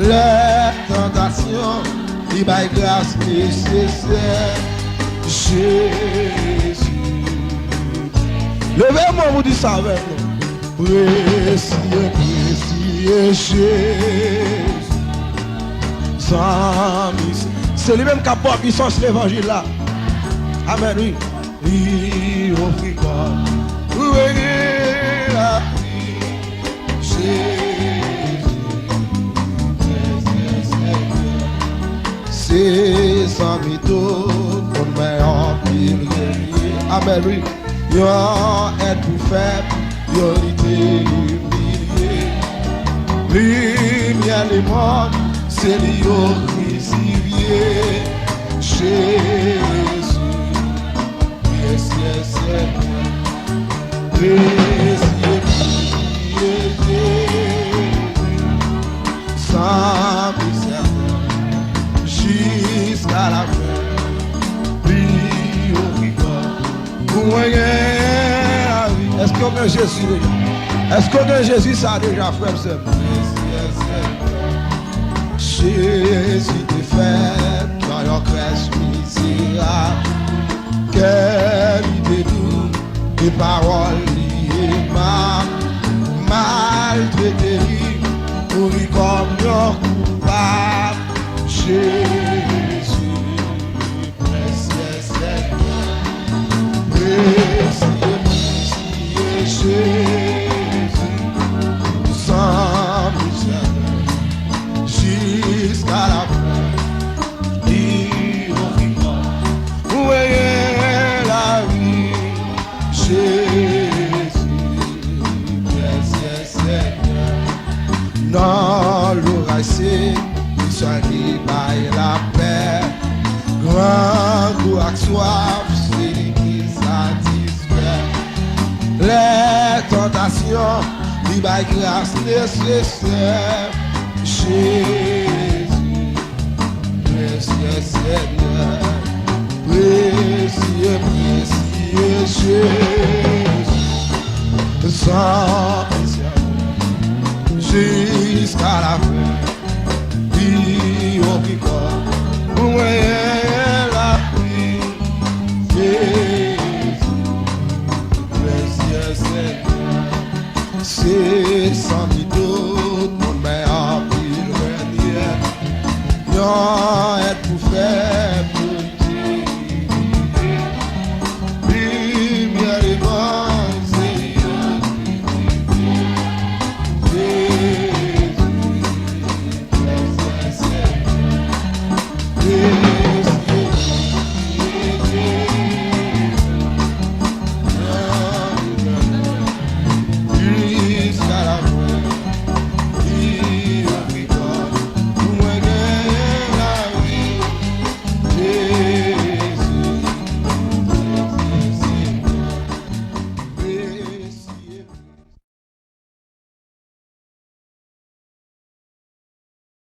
Lè tantasyon, li bay gras nesesè. Jezi. Leve men w pou di sa avèk nou. Presye, presye Jezi. Zanmi, se li menm k ap ba w pisans levanjil la. Amèn, wi. Li ofri kò l pou rele lavi. Jezi, presye Seyè. Se zanmi tout moun, men anpil revye. Amèn, wi. Yon èt pou fèb, yo li te imilye. Limyè lemonn, se li yo krisifye. Jezi, presye Seyè, presye, presye Jezi. Zanmi sèten, jiska lafen, li ofri kò l pou mwen gen lavi. Èske w gen Jezi deja? Èske w gen Jezi sa deja, frè m, sè m? Jezi te fèt nan yon krèch mizerab. Kè li te dou, e pawòl li emab. Maltrete li, mouri kòm yon koupab. Jezi, presye Seyè, presye, presye Jezi, zanmi sèten, jiska lafen, li ofri kò l pou mwen gen bay lapè. Grangou ak swaf, se li ki satisfè. Lè tantasyon, li bay gras nesesè. Jezi, presye Senyè, presye, presye Jezi, san eksepsyon, jiska lafen. Pi wo, pi kwa, pou mwen lavi. Jezi, presye Senyè, se san li tout moun, men anpil renye. Yon èd pou fè pou divine. Limyè levanjil yo. Jezi,